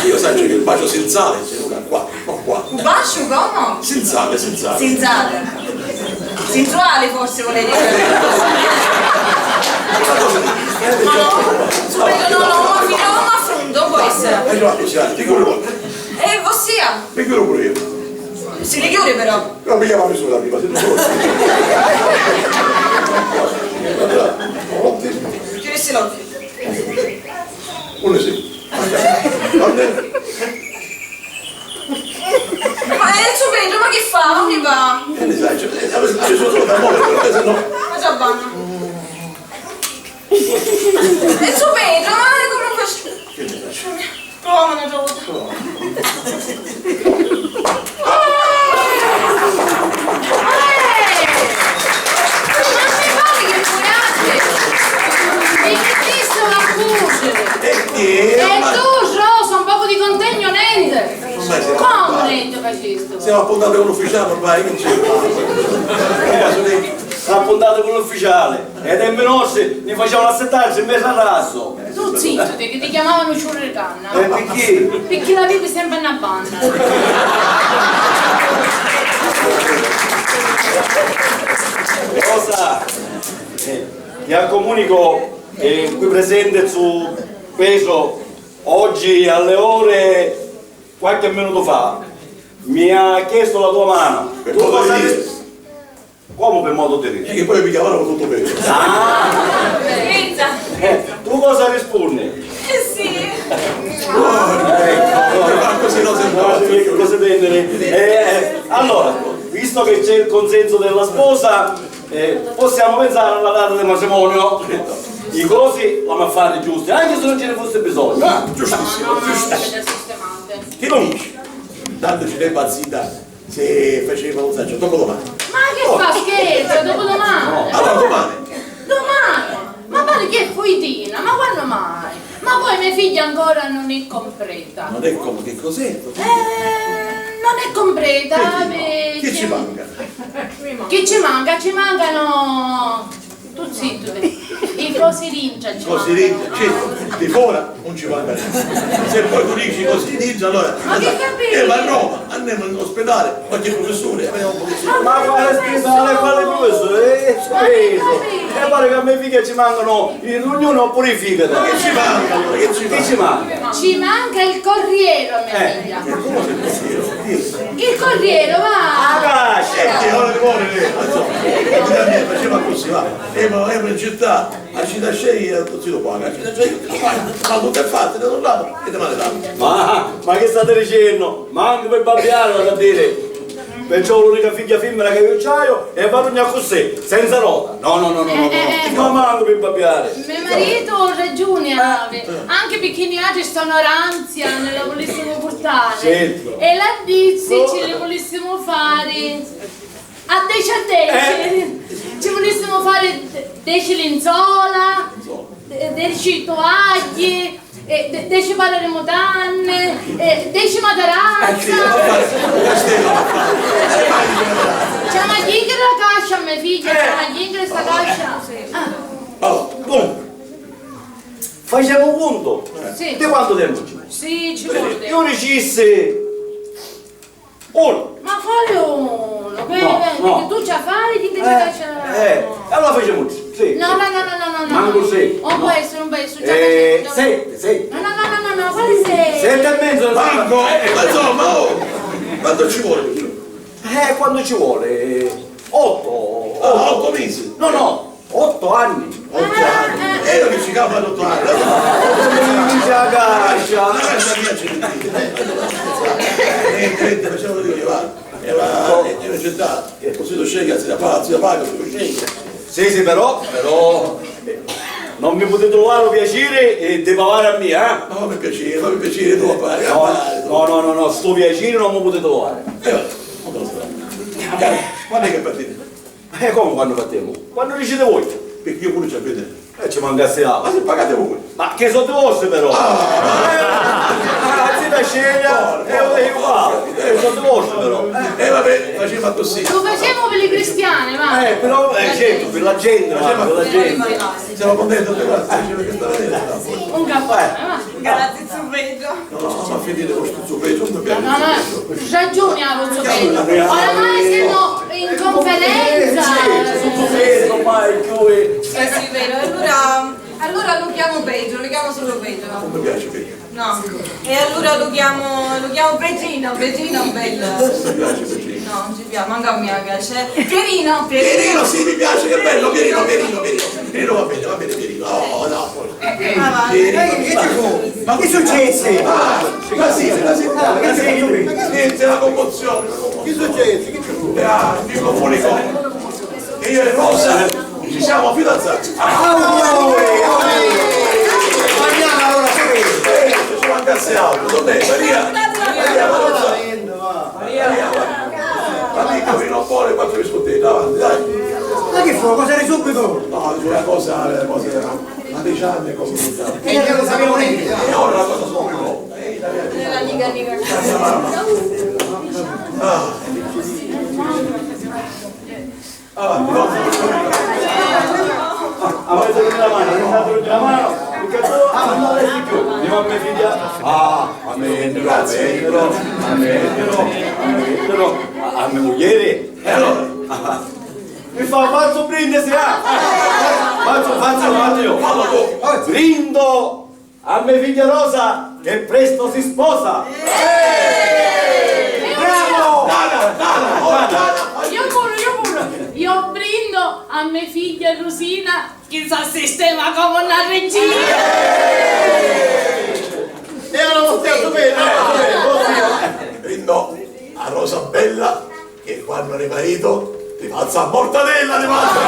Io saccio che il bacio si sale, se non qua. Ma qua. Basciu comu? Sinzale, sinzale. Sinzale. Sinzuali forsi vulevi dire. Ma no, subito no, no, ma fino a un affronto può essere. Eh, no, così, eh, ti corro. Eh, vossia. Mi corro pure io. Si li chiude però. Però mi chiama nessuno da prima, se tu solo. Chiudessi l'occhio. Uno sì. Guarda. Ma è il suo peggio, ma che fa? Dove va? Che ne sai, cioè, eh, adesso, adesso solo da morire, però, eh, se no. Ma già vanno. È il suo peggio, ma come faccio? Che ne sai? Proviamo un'altra volta. Prova. Siamo appuntati con l'ufficiale, ormai, che c'è? Appuntati con l'ufficiale, e i tempi nostri ni facevano assettarsi in mezzo al raso. Tu zittu, ti, che ti chiamavano ciurru di canna. E perché? Perché l'avevi sempre una banda. Rosa, eh, ti comunico, eh, qui presente su peso, oggi alle ore Qualche minuto fa mi ha chiesto la tua mano. Tu cosa ris-, comu per modo di dire? E che poi mi chiamavano tutto bene. Ah! Eh, tu cosa rispondi? Eh sì. Eh, ecco, allora, così non si può. Così vedi. Eh, allora, visto che c'è il consenso della sposa, eh, possiamo pensare alla data del matrimonio. I cosi l'hanno a fare giusti, anche se non ce ne fosse bisogno. Ah, giustissimo, giustissimo. Chi lo dici? Tanto ci n'è pazzita se faceva, non so, dopo domani. Ma che fa scherzo, dopo domani? Allora domani. Domani? Ma pare che è fuitina, ma quando mai? Ma poi mia figlia ancora non è completa. Non è come, che cos'è? Eh, non è completa. Che ci manca? Che ci manca? Ci mancano Tu zittu, te. I cosi dintra ci mancano. Cosi dintra, certo, di fora non ci manca niente. Se poi tu dici cosi dintra, allora. Ma che capito? Eh, ma a Roma, andiamo in ospedale, qualche professore, eh, un professore. Ma quale ospedale, quale professore? Eh, ma che capito? E pare che a me figlia ci mancano i riunioni oppure i figati. Ma che ci manca allora? Che ci manca? Ci manca il corriere, mia figlia. Eh, come se fosse io? Il corriere, va! Ah, dai, senti, ora ti vuole, eh, non so. Faceva così, va. E ma, e ma in città, a città sceglie, non si lo paga, a città sceglie, non si lo paga. Ma tutto è fatto, non l'hanno, e te male l'hanno. Ma, ma che state dicendo? Manco per babbiare, vado a dire. Perciò l'unica figlia femmina che io c'aio è Varugna così, senza nota. No, no, no, no, no, no. Eh, eh, eh. Ma manco per babbiare. Mio marito ragione havi, anche perché niatri sta onoranzia non la volissimo portare. Certo. E l'addizi ce li volissimo fare a deci a deci. Eh. Ci volissimo fare deci linzola, de-, deci toagli, eh, de-, deci pala di mutanne, eh, deci matarazza. Eh, sì, ma fai, ma stai, ma fai. C'è una ghiglia la cascia, mia figlia, c'è una ghiglia sta cascia. Ah. Oh, comunque, facciamo un conto. Sì. Di quanto tempo ci vuole? Sì, ci vuole. Io dicissi uno. Ma quale uno? Che, no, che, no. Che tu ci fai, chi ti ci piace? Eh, eh, allora facciamo tre. No, no, no, no, no, no, no. Manco sei. Non può essere, non può essere. Eh, sette, sette. No, no, no, no, no, no, quale sei? Sette e mezzo. Manco, eh, ma insomma, oh, quanto ci vuole? Eh, quanto ci vuole? Otto. Ah, otto mesi? No, no. Otto anni. Otto anni. E io che ci capo ad otto anni. Minchia cascia. La cascia mia c'è. Niente, niente, facciamo dire, va. E va, e, e c'è da, così lo sceglie, si la fa, si la paga, si lo sceglie. Sì, sì, però, però, eh, non mi potete trovare un piacere, eh, di pagare a me, eh? Ma per piacere, ma per piacere, tu lo paghi, no, no, no, no, sto piacere non mi potete trovare. Eh, va, non te lo so. Dai, quando è che partite? Eh, come quando battiamo? Quando dicete voi? Perché io pure ci vedo. Eh, ci mancasse altro. Ma se pagate voi? Ma che soldi vostri però? Ah, ma eh, ah, zita sceglia, eh, io qua. Eh, soldi vostri però. Eh, vabbè, facciamo così. Lo facciamo per i cristiani, va. Eh, però, eh, certo, per la gente, ma per la gente. Siamo contenti, grazie, ci vede che sta bene. Un caffè, va. Grazie, zio Pedro. No, no, ma finire con sto zio Pedro, non mi piace. No, no, no, ragione ha lo zio Pedro. Oramai siamo in conferenza. Sì, non mai più, eh. Eh sì, vero. Allora, allora lo chiamo Pedro, lo chiamo solo Pedro. Non mi piace Pedro. No. E allora lo chiamo, lo chiamo Pedrino, Pedrino è bello. Non mi piace Pedrino. No, non ci piace, manco a me piace. Pierino, Pierino. Pierino, sì, mi piace, che bello, Pierino, Pierino, Pierino. Pierino va bene, va bene, Pierino. Oh, no, poi. Avanti. Pierino. Eh, che ci fu? Ma che successe? Ah, ma sì, ma sì, ma sì, niente, la commozione, la commozione. Che successe? Che ci fu? Eh, ah, mi comunico. Io e Rosa ci siamo fidanzati. Auguri, auguri. Maria, allora, sì. Eh, ci mancasse altro. Dov'è Maria? Maria, Rosa. Maria, ma dico, vi non vuole quattro biscottini, avanti, dai. Ma che fu? Cosa eri subito? No, dico una cosa, una cosa, una dicianni e cosa. E io non sapevo niente. E ora la cosa sono più. Nella liga, liga. Ah, ah, no. Ah, avete una mano, avete una mano, perché tu, ah, non la senti più. Io a mia figlia, ah, a me, a me, a me, a me muglieri, eh, allora, ah, mi fa, fazzu brindisi, ah! Fazzu, fazzu, fazzu io, fallu tu! Brindo a me figlia Rosa che presto si sposa! Bravo! Dana, dana, oh, dana! Io pure, io pure! Io brindo a me figlia Rosina che si sistema come una regina! E allora lo stesso bene, eh, lo stesso bene, lo stesso. Brindo a Rosa bella che quannu arriva Ito ti fazzu a mortadella, ti fazzu.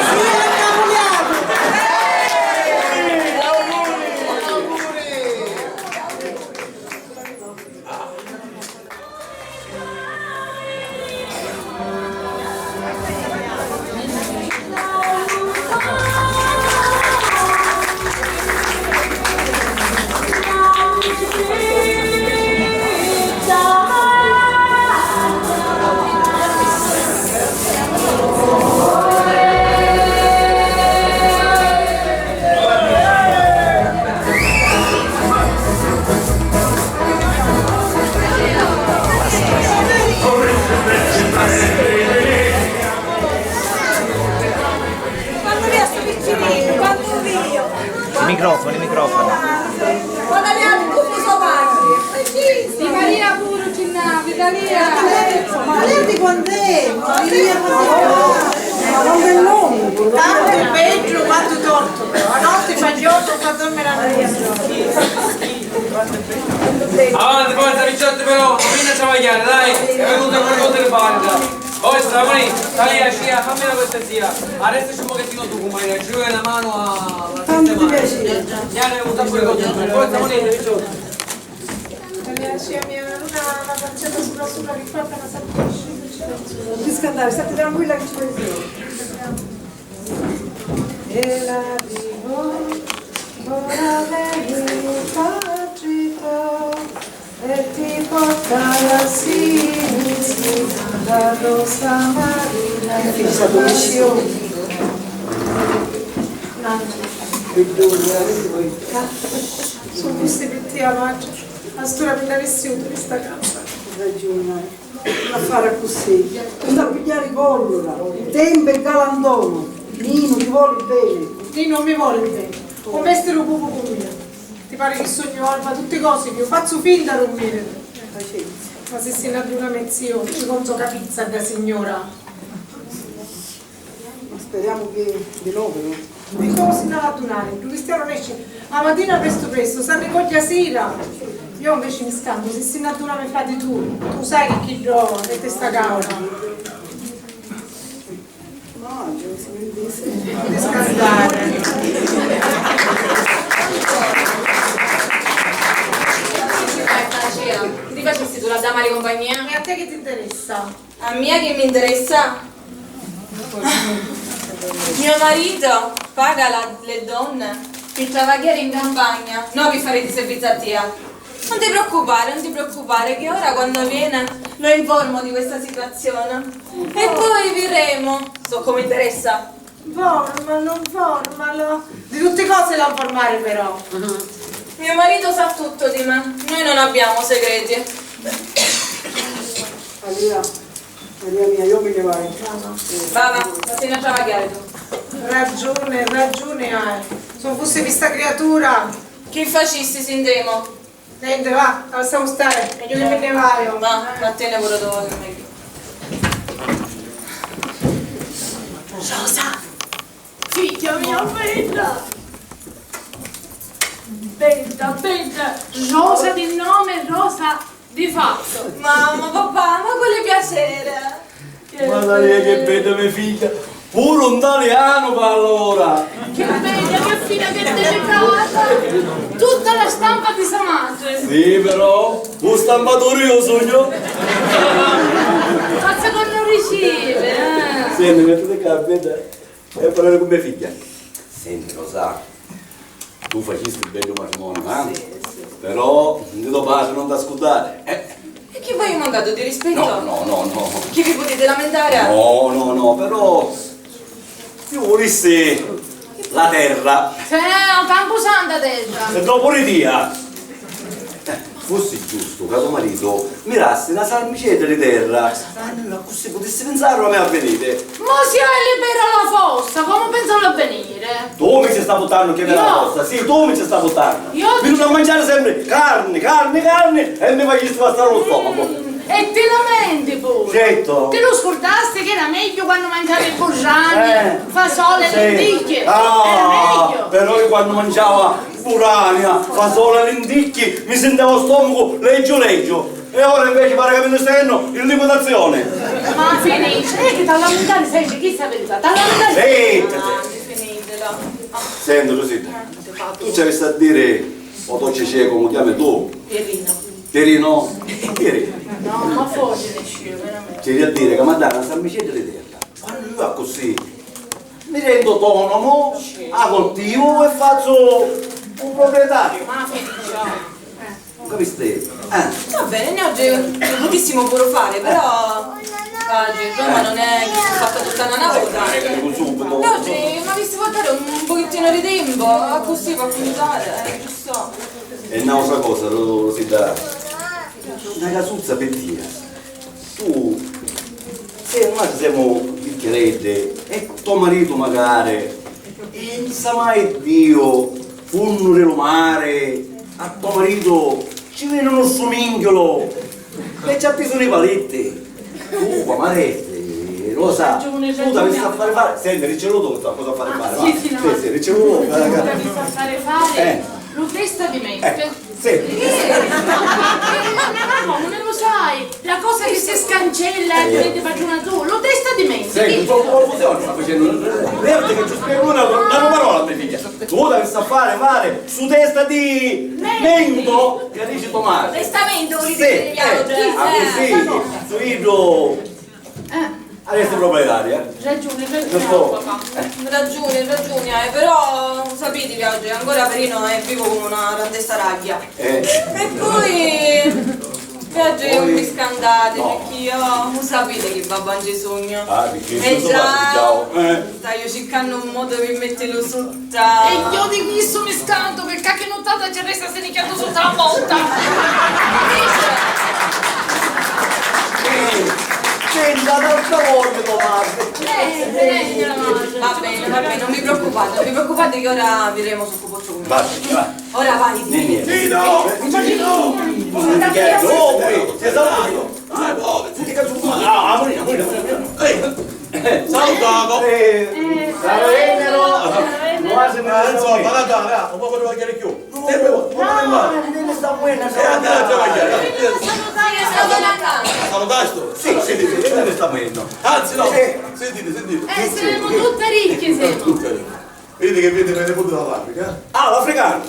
Quannu via stu piccininu, quannu via! I microfoni, i microfoni. Ma Taliani, tu so patri. Di Maria puru ci n'havi, Taliani. Ma lei di quant'è? Maria, quant'è? Ma quant'è longu? Tantu beddu quantu tortu, però. A notti fa giornu, fa dormiri a notti. Avanti, forza, picciotti, però, prima travagghiari, dai, è venuto a qualcosa di fare, dai. Forza, Taliani, Taliani, fammi una cortesia, arrestaci un pochettino tu, compagna, ci vuole una mano a, a sistemare. Tanto ti piace. Ieri è un sacco di cose, forza, Taliani, picciotti. Taliani, mia, una, una faccenda sopra sopra che fatta una satisfazione. Non ti scandare, stai tranquilla che ci vuole. E la divo, ora vedi il patrito, e ti porta la sinistra, la rosa marina, e ti sa dove si. Su questi metti avanti, a stura mi l'avessi avuto questa casa. Ragione. A fari accussì, non t'ha pigghiari collera, u tempu è galantomu, Ninu ti voli beni. Ninu mi voli beni, u mestiri u pupu cu mia. Ti pari chi sugnu orba, tutti cosi chi u fazzu finta d'un viri. Pacenza. Ma si si n'adduna me ziu, ci contu ca pizza dda signura. Ma speriamo che di no, però. E comu si n'ha l'addunari? Lu cristianu nesci a matina prestu prestu, s'arricogghia a sira. Io inveci mi scantu, si si n'adduna me frati tu, tu sai chi chiddu è testa caura. No, Dio, si mi dice. Non ti scantare. Chi ti facisti tu la dama di compagnia? E a te chi ti interessa? A mia chi mi interessa? Mio marito paga la, le donne pi travagghiari in campagna, no pi fari di servizi a tia. Non ti preoccupare, non ti preoccupare, che ora quando viene lo informo di questa situazione. E poi virremo. So comu interessa. Informalo, informalo. Di tutti cosi l'ha informari però. Mio marito sa tutto di me, noi non abbiamo segreti. Maria, Maria mia, io mi ne vai. Va, va, vattene a travagghiari tu. Ragione, ragione hai. Se non fosse questa creatura. Chi facisti, sintemu? Nenti, va, lassamu stari, megghiu chi mi nni vaiu. Va, vattene puru tu, megghiu. Rosa! Figghia mia bedda! Bedda, bedda! Rosa di nome, Rosa di fatto! Mamma, papà, ma quale piacere! Ma dai, che bedda me figghia! Puru un talianu parla ora! Che bedda, che fina, che delicata! Tutta la stampa di sa madre! Sì, però, un stampaturi io sugnu! Ma secondo ricive, eh! Senti, mettiti qua, bedda. E parlare cu me figghia. Senti, Rosà, tu facisti un beddu matrimoniu, eh? Sì, sì. Però di to patri non t'ha scurdari, eh? E Chi v'haiu mancatu di rispettu? No, no, no, no. Chi vi putiti lamentari? No, no, no, però iu vulissi la terra. Sì, o campu santa terra. E dopu di tia. Eh, fussi giustu ca to maritu mi dassi na sarmicedda di terra. Almenu accussì putissi pinsari a me avviniri. Ma si è libera la fossa, comu pensa all'avvenire? Tu mi ci sta puttannu chi è la fossa, sì, tu mi ci sta puttannu. Io... Mi duna a manciari sempri carni, carni, carni e mi facisti passari lu stomacu. Mm, e ti lamenti puru. Certu. Ti lu scurdasti chi era megghiu quannu manciavi burrani, fasoli e lenticchi? Era megghiu. Ah, però io quannu manciava burrani, fasoli e lenticchi mi sintiava u stomacu leggiu leggiu. E ora inveci pari ca mi nni sta jennu in liquitazioni. Ma finici, e chi t'ha lamentari sempri, chi sta pensari? T'ha lamentari sempri. Zittiti. Senti, Rosita, tu ci avissi a diri o to cecè comu chiami tu? Pierino. Pierino? Pierino. No, ma forti nesciu, veramenti. Ci avissi a diri ca m'ha dari na sarmicedda di terra. Quannu iu accussì mi rendu autonomu, a coltivu e fazzu u proprietariu. Ma finici. Capisti? Eh. Va bene, oggi lo potessimo pure fare, però, oggi, Roma non è che si è fatta tutta in una volta. Eh, dico subito. E oggi mi avessi votare un pochettino di tempo, così per cominciare, eh, giusto? E n'autra cosa, Ro-, Rosita, na casuzza pi tia. Tu, se nuatri semu vicchiareddi e to maritu macari, e 'un sa mai Diu, funnu di lu mari, a to maritu ci veni unu struminchiulu e ci attisunu i palitti. Tu, pamareddi, Rosa, tu t'avissi a fari fari, senti, dicillu tu, sta cosa a fari fari, va. Sì, sì, dicillu tu. T'avissi a fari fari lu testa di mente. Sì. Eh, ma comu, non lo sai? La cosa che si scancella e ti metti padrona tu, lo testa di mente. Senti, un po' di confusione sta facendo. Vedi che ci spiego una, una parola a mia figlia. Tu devi sapere fare su testa di mento che dici tua madre. Testamento, vuol dire. Sì, eh, ah, così, su idro. Eh. Adesso proprietaria, eh? Ragiuni, ragiuni, papà. Ragiuni, ragiuni, eh, però sapiti, Piaggio, ancora Perino è vivu comu na grandessa ragghia. Eh. E poi, Piaggio, non vi scantate, perché io, sapiti chi babbu non ci sugnu. Ah, perché... Eh, già, staiu circannu un modu pi mettilu su. E io di chistu mi scantu, pirchì chi nuttata ci resta sinichiatu sutta la porta. Dice. Senta, d'altra vota, to madre. Eh, eh, signora madre. Va bene, va bene, non vi preoccupate, non vi preoccupate che ora vedremo su cosa posso cominciare. Va bene, va. Ora vai. Nini. Tino! Tino! Tino! Ah, ah, amuri, amuri, amuri, amuri. Eh, salutamu. Eh, Carolina, no? Quasi mi... Ah, insomma, Natale, ah, un poco di mangiare più. Sempre voi, un poco di male. Eh, andate a travagliare, andate. Salutastu? Sì, sì, sì, sì, noi ne stiamo indo. Anzi, no, sentite, sentite. Eh, siamo tutte ricche, siamo. Tutte ricche. Vedi che vedi, me ne pure dall'Africa, eh? Ah, l'africanu!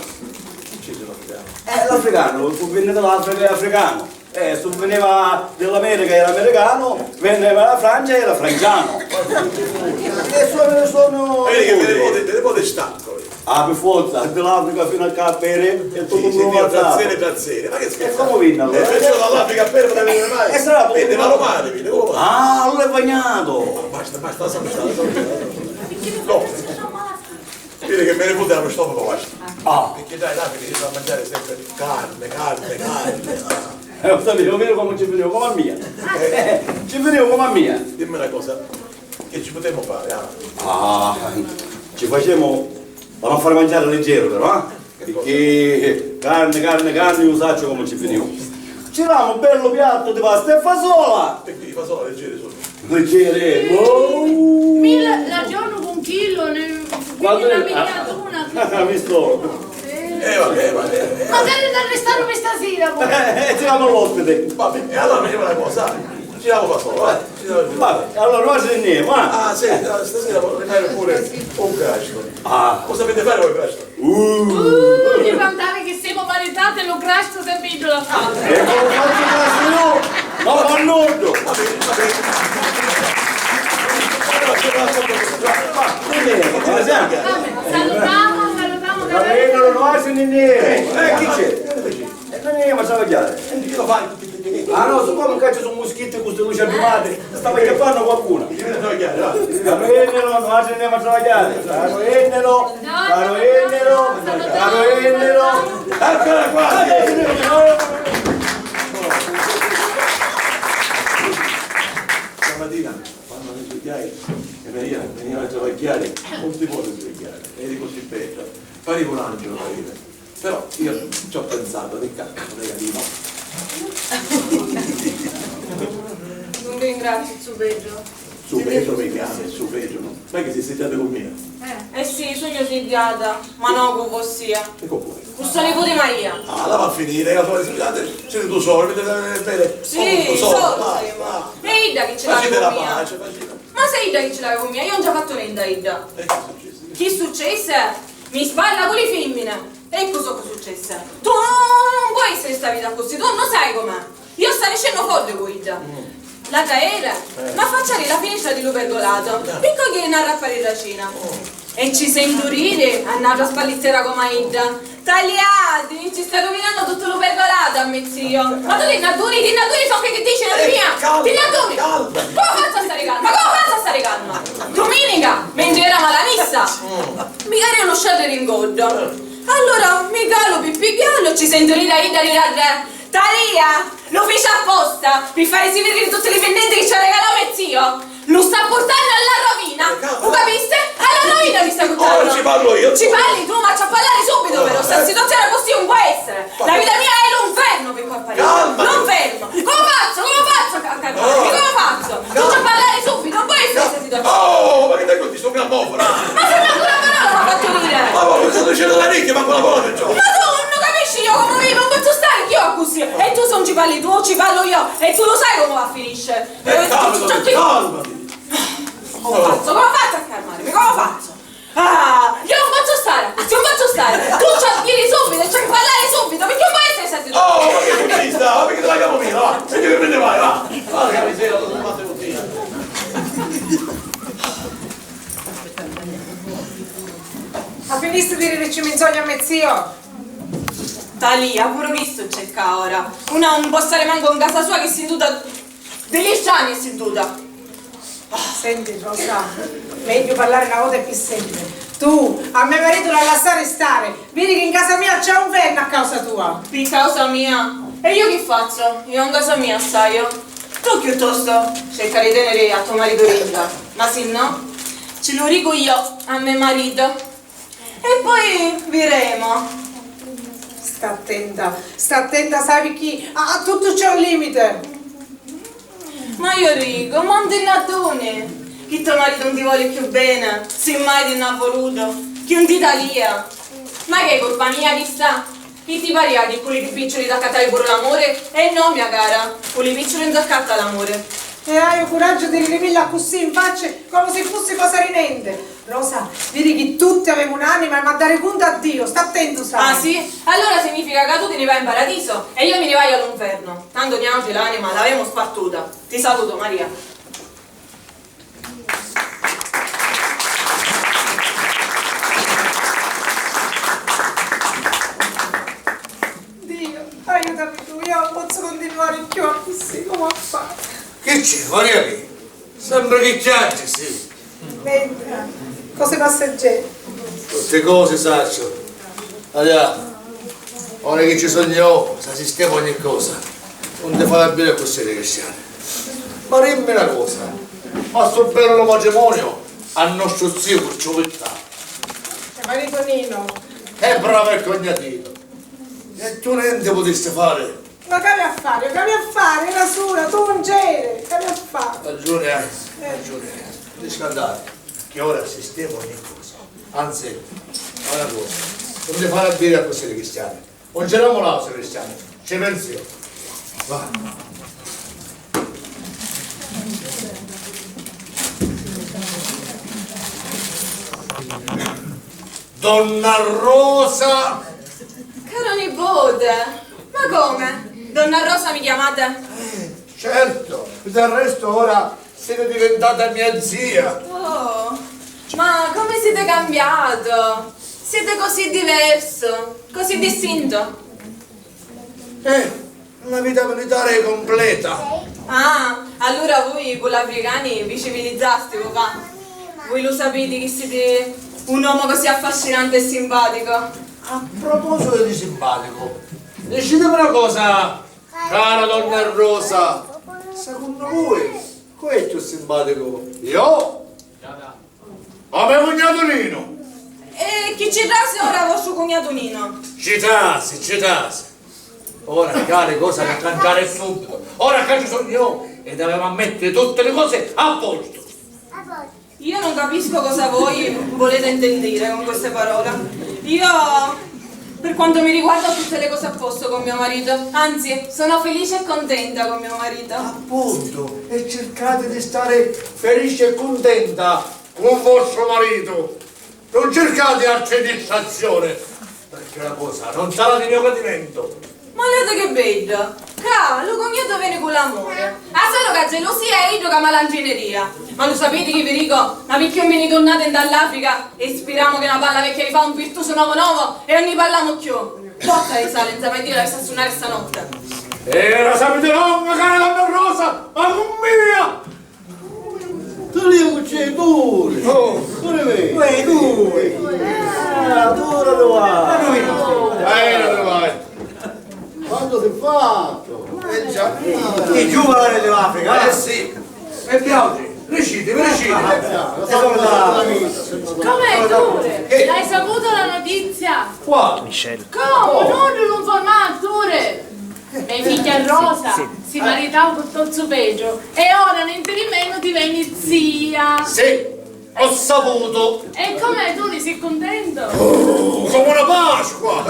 Chi c'è l'africanu? Eh, l'africanu, cu veni dall'Africa è africanu. Eh, su veniva dell'America era americano, veniva dalla Francia era franciano. E sono, sono... Vedi che te ne poti, te ne poti stanco, vedi. Ah, per forza, dall'Africa fino a qua a bere e tutto il mondo. Piacere, piacere. Ma che scherzo? E come vino allora? Eh, perciò dall'Africa a bere non vedi mai. E sarà... Vedi, ma lo male, vedi, come va? Ah, allora è bagnato. Basta, basta, lascia stare, lascia stare. No. Vedi che me ne pute a lu stomacu, basta. Ah. Perché dai, là, perché si fa mangiare sempre carne, carne, carne. Eh, lo sapevo, vero come ci venivo, come a mia. Eh. Ci venivo come a mia. Dimmi una cosa, che ci potremmo fare, ah? Ah, ci facciamo, vanno a fare mangiare leggero però, eh? Perché carne, carne, carne, io saccio come ci venivo. Ci dà un bello piatto di pasta e fasola. Perché i fasola leggeri sono? Leggere, wow! Mille al giorno con chilo, ne... Quanto quindi è? Una miniatura. Ah, visto? Eh, vabbè, vabbè, vabbè. Magari non restano per stasera, poi. Eh, eh, tiriamo l'ospite. Vabbè, e allora facciamo una cosa, ci davo da solo, va. Vabbè, allora noi ci andiamo, va. Ah, sì, stasera vorrei fare pure un grasto. Ah. Cosa sapete fare voi grasto? Uh. Uh, mi contare che siamo maritati e lo grasto sempre in la... E come faccio grasto io? Ma fa nudo! Salutiamo, salutiamo. Vabbè, non lo faccio niente. Eh, chi c'è? E non è, ma sa mangiare. E chi lo fa? Ah no, siccomu ccà ci su' muschitti cu sti luci addumati, stava acchiappannu qualcunu. Caru Ennilo, nuatri anemu a travagghiari. Caru Ennilo, caru Ennilo, caru Ennilo. Eccola qua! Stamattina, quannu mi sugghiai, e Maria veniva a travagghiari, non ti poi sugghiari, eri così bedda, parivi un angelo, parivi. Però io ci ho pensato, che cazzo, negativo. Non vi ringrazio, zubeddu. Zubeddu mi chiami, zubeddu, no? Sai che si sediate con me? Eh sì, sugnu sidiata, ma no cu vossia. E con voi? Cu sto niputi Maria. Ah, la va a finire, la tua sidiate, siete tu solo, vedete bene. Sì, solo, solo, basta, basta. E idda chi ci l'ha con mia? Facete la pace, facete. Ma se idda chi ci l'ha con mia, io non ci ho fatto niente a idda. E che successe? Chi successe? Mi sballa cu li fimmine! Eccu soccu successe. Tu non puoi essere sta vita così, tu non sai com'è. Io sta nescennu forte cu idda. La taera m'ha facciari la finestra di lu pergolato, picca chi n'arrappa ri racina. E ci sentu riri a n'autra spallizzera com'a idda. Taliati, ci sta ruvinannu tuttu lu pergolato a me zio. Ma tu ti nn'adduni, ti nn'adduni soccu chi dici a mia? Ti nn'adduni? Comu fazzu a stari calma? Comu fazzu a stari calma? Duminica, mentri eramu a la missa. Mi cariu nu sciarri ri ngoddu. Allura mi calu pi pigghiallu e ci sentu riri a idda ri ra re. Talia! Lu fici apposta, pi farisi vidiri tutti li pinnenti chi ci arregalò me zio! Lu sta purtannu a la rovina! U capisti? A la rovina mi sta purtannu! Ora ci parlu io! Ci parli tu, ma ci ha parlari subbitu però, sta situazione così non può essere! La vita mia è l'unfernu pi colpa di... Calmati! L'unfernu! Comu fazzu? Comu fazzu a calmarimi? Comu fazzu? Tu ci ha parlari subbitu, non può essere sta situazione! Oh, ma chi t'ha dettu sto grammofono? Ma se mancu una parola t'ha fattu diri! Ma voi mi state dicendo da ricchi, manco una parola perciò! Ma tu non capisci io come vivo, non posso stare io così! E tu se non ci parli tu, ci parlo io! E tu lo sai come va a finire! Eh, calmati, calmati! Come faccio? Come faccio a calmarmi? Come faccio? Ah, io non posso stare così, non posso stare! Tu ci devi dire subito, ci devi parlare subito, perché non può essere sta situazione! Oh, ma che buddista! Ma perché te la chiamo mia, va? Senti che me ne vai, va! Porca miseria, cosa fatte così? Ma finisti di dire ci menzogna a me zio? Talia, puru chistu c'è ccà ora. Una non può stare manco in casa sua che si intuta. Di li strani si intuta. Senti, Rosa, megghiu parlare una vota e pi sempri. Tu, a me maritu l'ha lassari stari. Vidi chi in casa mia c'è un vennu a causa tua. Pi causa mia? E io chi fazzu? Io in casa mia staiu. Tu chiuttostu cerca di teniri a to maritu dintra, ma si no, ci lu dicu io a me maritu. E poi viremu. Sta attenta, sta attenta, sai picchì a, a tuttu c'è un limite. Ma io dico, ma non ti n'adduni chi to maritu non ti voli più bene, si mai ti n'ha voluto, chi non ti talia. Ma che è colpa mia chista? Chi ti paria chi cu li picciuli t'accattavi puru l'amuri? E no, mia cara, cu li picciuli non s'accatta l'amuri. E hai u curaggio di ririmilla accussì in facci, comu si fussi cosa di nenti. Rosa, viri chi tutti avemu un'anima e m'ha dari cuntu a Diu, sta attentu, sai. Ah, sì? Allura significa ca tu ti ni vai in paradiso e io mi ni vaiu a lu nfernu. Tantu niautri l'anima l'avemu spartuta. Ti salutu, Maria. Diu, aiutami tu, io non pozzu cuntinuari cchiù accussì, comu a fari? Chi c'è, Maria mia? Sempri chi chianci, sì. Nenti, cosi passeggeri. Tutti cosi sacciu. Allà, ora chi ci sugnu io, si sistema ogni cosa. Non ti fari a viri accussì di cristiani. Ma dimmi na cosa, ma stu bellu matrimoniu a nostru ziu cu ci u pittà? E maritu Nino. E bravo e cognatino. E tu nenti putisti fari? Ma c'avi a fari? C'avi a fari? Era sula, tu non c'eri, c'avi a fari? Ragiuni hai, ragiuni hai. Non ti scandari, che ora sistema ogni cosa. Anzi, fai una cosa, non ti fai a viri accussì di cristiani. Non c'era un altro cristiano, ci penso io. Va. Donna Rosa! Caro nipote, ma come? Donna Rosa mi chiamate? Eh, certo, del resto ora siete diventata mia zia. Oh, ma come siete cambiato? Siete così diverso, così distinto. Eh, Una vita militari cumpleta. Ah, allura vui cu l'africani vi civilizzastivu, va. Vui lu sapiti chi siti un omu così affascinanti e simpaticu. A propositu di simpaticu, dicitimi una cosa, cara donna Rosa, secunnu vui cu è chiù simpaticu? Io? O me cugnatu Ninu? E chi ci trasi ora vostru cugnatu Ninu? Ci trasi, ci trasi. Ora, cari, cosa da canciari subito. Ora ca ci sugnu io ed avemu a mettiri tutti li cosi a postu. Io non capisco cosa voi volete intendere con queste parole. Io, per quanto mi riguarda, ho tutte le cose a posto con mio marito. Anzi, sono felice e contenta con mio marito. Appunto, e cercate di stare felice e contenta con vostro marito. Non cercate altre distrazioni, perché la cosa non sarà di mio gradimento. Ma olete che bedda! Ca lu cugnetu veni cu l'amuri. A soru ca gelusia e iddu ca malangineria. Ma lu sapiti chi vi dicu? Ma picchì un mi ni turnati nta l'Africa e spiramu che na palla vecchia vi fa un pirtusu novu novu e un ni parlamu chiù. Botta di sali, nza mai diri la vista sunnari stanotte. Era sapiti longa, cara donna Rosa, ma cu mia! Tu lì cu c'è, tu! Oh! Pure me! Uè, tu! Ah, tu la trovai! Ma era trovai! Quanto si fatto? Eh già! I giovani dell'Africa! Eh sì! E piace! Recite, recite! Come tu? L'hai saputo la notizia? Qua! Come? Non lu informaturi! Me figghia Rosa si maritau cu to zu Petru e ora nenti di menu diveni zia. Sì, ho saputo. E com'è, tu ni si cuntentu? Oh, come una Pasqua!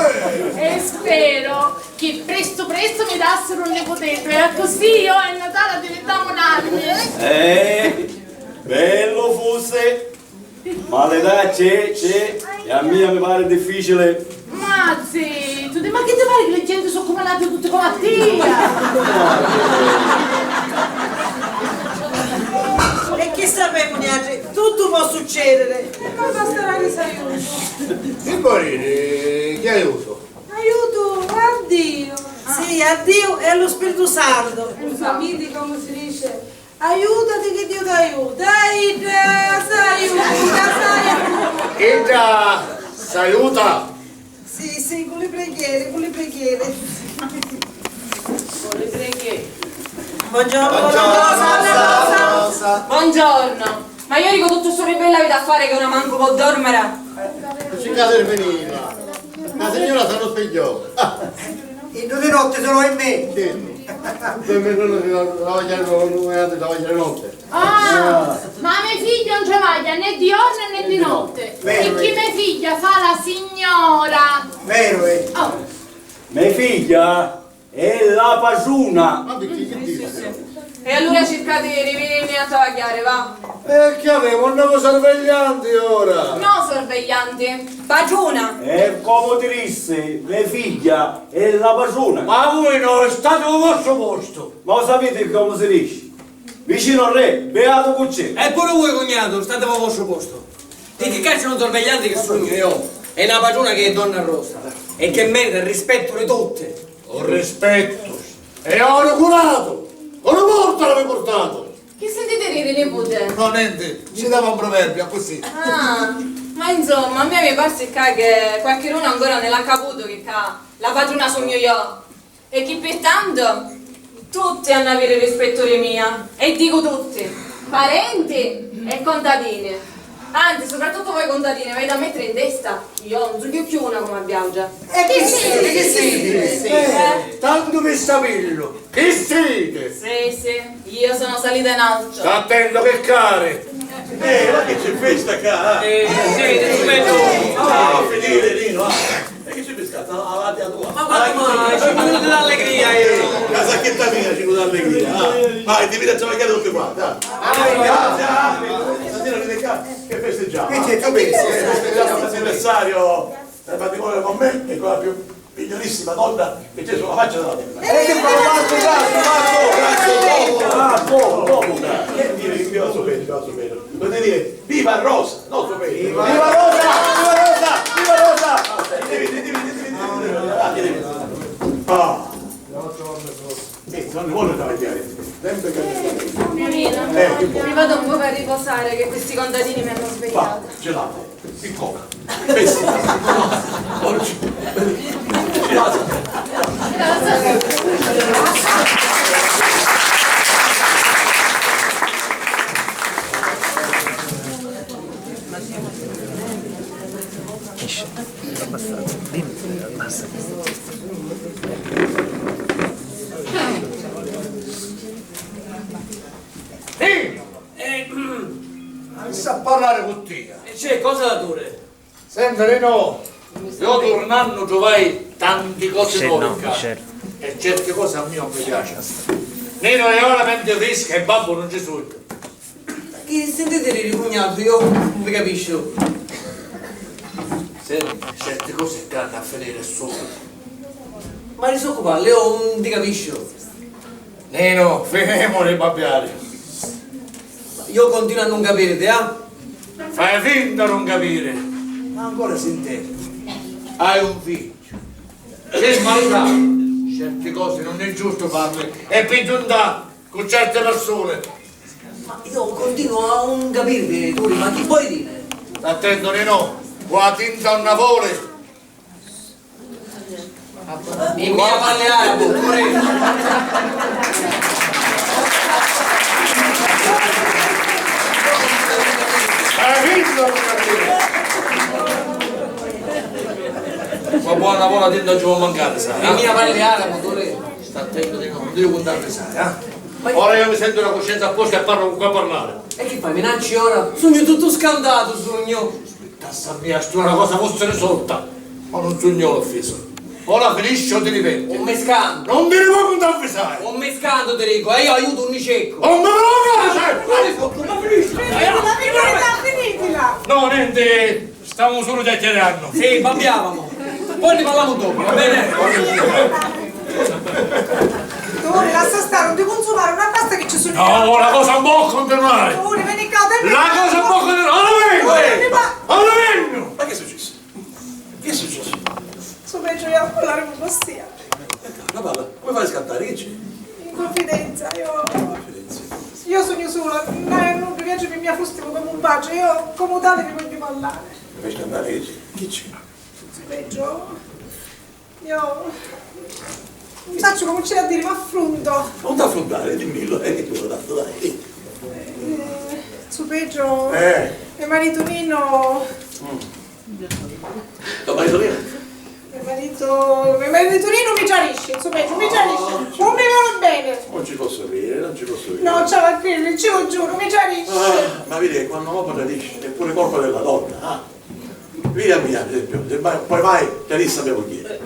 E speru chi prestu prestu mi dassiru un niputeddu e accussì io e Natali addivintemu nanni. Eh, bellu fussi! Ma l'età c'è, c'è, e a mia mi pari difficili. Ma zittu, ma chi ti pari chi li genti su' cuminati tutti comu a tia? E chi sapemu niatri? Tuttu po' succediri. E non basterà di s'aiutu. Chi voliti? Chi aiutu? Aiutu, addiu. Sì, addiu e lu Spiritu Santu. Lu sapiti comu si dici? Aiutati chi Diu t'aiuta! Idda s'aiuta, s'aiuta! Idda s'aiuta! Sì, sì, cu li preghieri, cu li preghieri. Cu li preghieri. Buongiorno, buongiorno, Rosa. Buongiorno. Ma io dico tutto sto ribello avete a fare che una manco può dormere? Ci casa di finirla. La signora se lo spieghiò. Ah. Iddu di notti sulu in me. Certo. Per me non si travaglia, non si travaglia di notte. Ah, ma me figgio non travaglia né di giorno né di notte. Vero, e chi vero. Me figlia fa la signora. Vero, vero. Oh. Me figlia è la patruna. Ma perché che dici? E allura circate di venirne a travagliare, va. E chi avemu? Un novu sorveglianti ora? No sorveglianti, patruna. E comu ti dissi, me figghia è la patruna. Ma vui no, stati ô vostru postu. Ma u sapiti comu si dici? Vicinu al re, beatu cu c'è. E puru vui, cugnatu, stati ô vostru postu. Picchì ccà c'è un sorveglianti che sugnu io, e na patruna che è donna Rosa, e che merita il rispetto di tutti. Un rispettu! E ora curatu! Unu mortu l'avete purtatu! Chi sentite riri, nipute? No, nenti, ci dava un proverbio, così. Ah, ma insomma, a mia mi parsi ccà che qualchidunu ancora non l'ha caputu che ccà la patruna sugnu io. E chi pirtantu tutti hannu aviri rispettu di mia, e dicu tutti, parenti e contadini. Anzi, soprattuttu voi contadini, avete a mettiri in testa, io non sugnu cchiù una comu a viautra. E chi siti, chi siti? Eh? Tantu vi sapillu, chi siti? Sì, sì, io sono salita in alto. Sta attento che cari. Eh, ma che c'è festa ccà? Eh, sì, ti scommetto. Ah, finire, Nino, ah. E chi ci piscata? Avanti a tua. Ma guarda, ma ci vuole l'allegria, eh. La sacchetta mia ci vuole l'allegria, ah. Vai, ti vedi a travagliare tutti quanti, ah. Grazie, ah. Stasera vedi qua, che festeggiamo? Che festeggiamo? L'anniversario del matrimonio con me e con la più bellissima donna che c'è sulla faccia della terra. E che fa? Bravo, bravo, bravo, bravo, bravo. Che dire, che va bene, va bene. Potete dire, viva Rosa! Nostro paese. Viva Rosa! Viva Rosa! Viva Rosa! Ah, dimmi, dimmi, dimmi, dimmi, dimmi. Ah, dimmi. Ah. Non vuole travagliare, sempre che... Eh, che vuole? Mi vado un poco a riposare, che questi contadini mi hanno svegliata. Va, gelato, piccola, pesca. Oggi, gelato. Esci, abbastanza, dimmi, basta. Sì! Eh, avissi a parlare cu tia. E c'è, cosa da dire? Senti, Nino, io turnannu truvai tanti cosi novi ccà. E certi cosi a mia non mi piacciono. Nino, io ho la mente fresca e babbu non ci sugnu. Chi sintiti diri, cugnatu? Io non vi capisciu. Senti, certi cosi ccà hannu a finiri subito. Ma disoccupalu, io non ti capisciu. Nino, finemu di babbiari. Io continuo a non capiriti, ah? Fai finta di non capiri. Ma ancora sintiti. Hai un figghiu. Sei smaritato. Certi cosi non è giusto farli. E pi giunta cu certi persuni. Ma io continuo a non capirvi, Turi, ma chi vuoi dire? Sta attento, Nino, cu a tinta non voli. E mia parli arabu, Turi. Ma buona, buona tinta non ci può mancare, sai, eh? E mia parli arabu, Turi. Sta attento, Nino, non devi cuntare, sai, eh? Ora io mi sento la coscienza a posto e parlo cu cui parlare. E chi fai, minacci ora? Sugnu tuttu scantatu, sugnu. Aspetta, sta mia, stu ora cosa fussi risolta. Ma non sugnu offeso. O la finisci o ti ni penti. Un mi scantu. Non mi ni voi cuntari fisai. Un mi scantu, ti dicu, e io aiutu un ni ceccu. Non mi provocare! Quali sotto? Ma finisci? Finitila, finitila, finitila! No, niente. Stavamo solo chiacchierando. Sì, babbiavamo. Poi ne parliamo dopo, va bene? Turi, lassa stari, non ti cunsumari, non basta che ci sono... No, la cosa non può continuare. Turi, veni ccà, dammi... La cosa non può continuare. Ora vengo! Turi, mi fa... Ora vengo! Ma che è successo? Che è successo? Su peggio io a parlare con Bastia. Parla, parla. Come fai a scattare? Che c'è? In confidenza, io... Confidenza? Io sogno sola, ma non mi piace che mia fusti come un pace, io come tale vi voglio parlare. Invece andare, chi c'è? Chi c'è? Peggio? Io non saccio comu c'è a diri, m'affrunto. Non t'affruntare, dimmillo, eh, che tu tanto, dai. Eh, su peggio, eh, me maritu Nino. Mm. Tuo marito Nino? Me maritu, me maritu Nino mi tradisci, su peggio, mi tradisci. Non mi voli bene. Non ci posso credere, non ci posso credere. No, c'ha a crediri, ci lu giuru, mi tradisci. Ah, ma vedi che quando un uomo tradisce è pure colpa della donna, ah. Vidi a mia, per esempio, se mai, poi mai te disse a me moglie,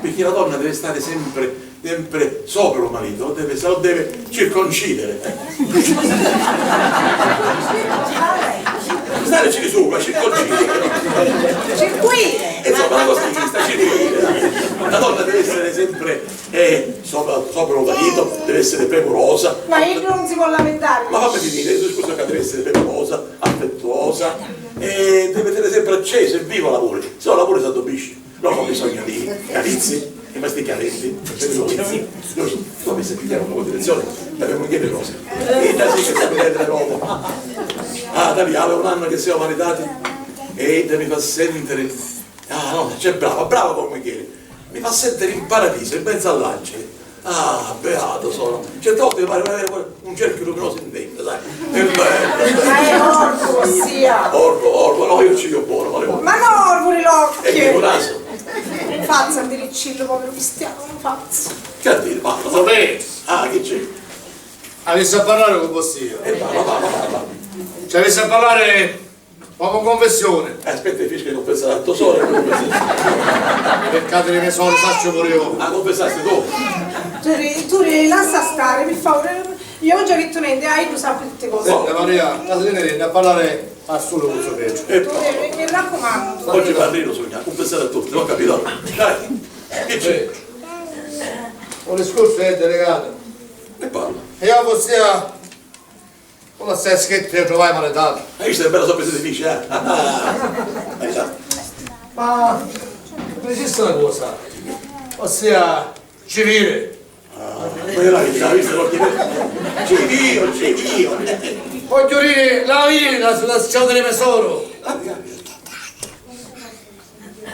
perché la donna deve stare sempre, sempre sopra il marito, deve, se lo deve circoncidere. Stare sopra, circoncidere. Circuire. Insomma, la cosa è questa, circuire. La donna deve essere sempre, eh, sopra, sopra il marito, deve essere premurosa. Ma io non si può lamentare. Ma fammi finire, io scusa che deve essere premurosa, affettuosa, e deve tenere sempre acceso e vivo l'amore, se no l'amore si addobisce. L'uomo ha bisogno di carezze, e ma sti carezze, per i giudizi, noi, noi mi sentite con direzione, l'abbiamo anche le cose. E da sì che sapete le robe. Ah, Daniele, un anno che siamo maritati, e mi fa sentire, ah, no, c'è brava, brava come Michele, mi fa sentire in paradiso, in mezzo all'angeli. Ah, beato sono. Certe volte mi pare di avere un cerchio luminoso in dente, sai? È bello, è bello. Ma è orbu, ossia. Orbu, orbu, no, io ci io buono, ma orbu. Ma no, orbu di l'occhio. E che naso. Un fazzu a diriccillo, povero cristiano, un fazzu. Che a dire, parla, parla. Sapete? Ah, che c'è? Avessi a parlare con vossia. E parla, parla, parla. Ci avessi a parlare Vamo in confessione! Aspetta, i fischi non pensare a tua sorella, non pensare. Peccati di me sorella, saccio pure io. Ah, confessasti tu? Turi, Turi, lassa stare, per favore. Io non ci ho detto niente, ah, io lo sapevo tutte cose. Senti, Maria, la tenere a parlare a solo con suo peggio. Turi, mi, mi raccomando, Turi. Oggi parli, lo so, confessare a tutti, ho capito? Dai, che c'è? Un discorso è delegato. E parla. E io vossia Con la stessa che ti trovai maritata. Hai visto che bella sorpresa di dice, eh? Ma esiste una cosa, ossia civile. Ah, ma era che l'ha visto l'occhio verde? Ci dio, ci dio! Vogghiu diri la vita, la, la schiavata di me soru!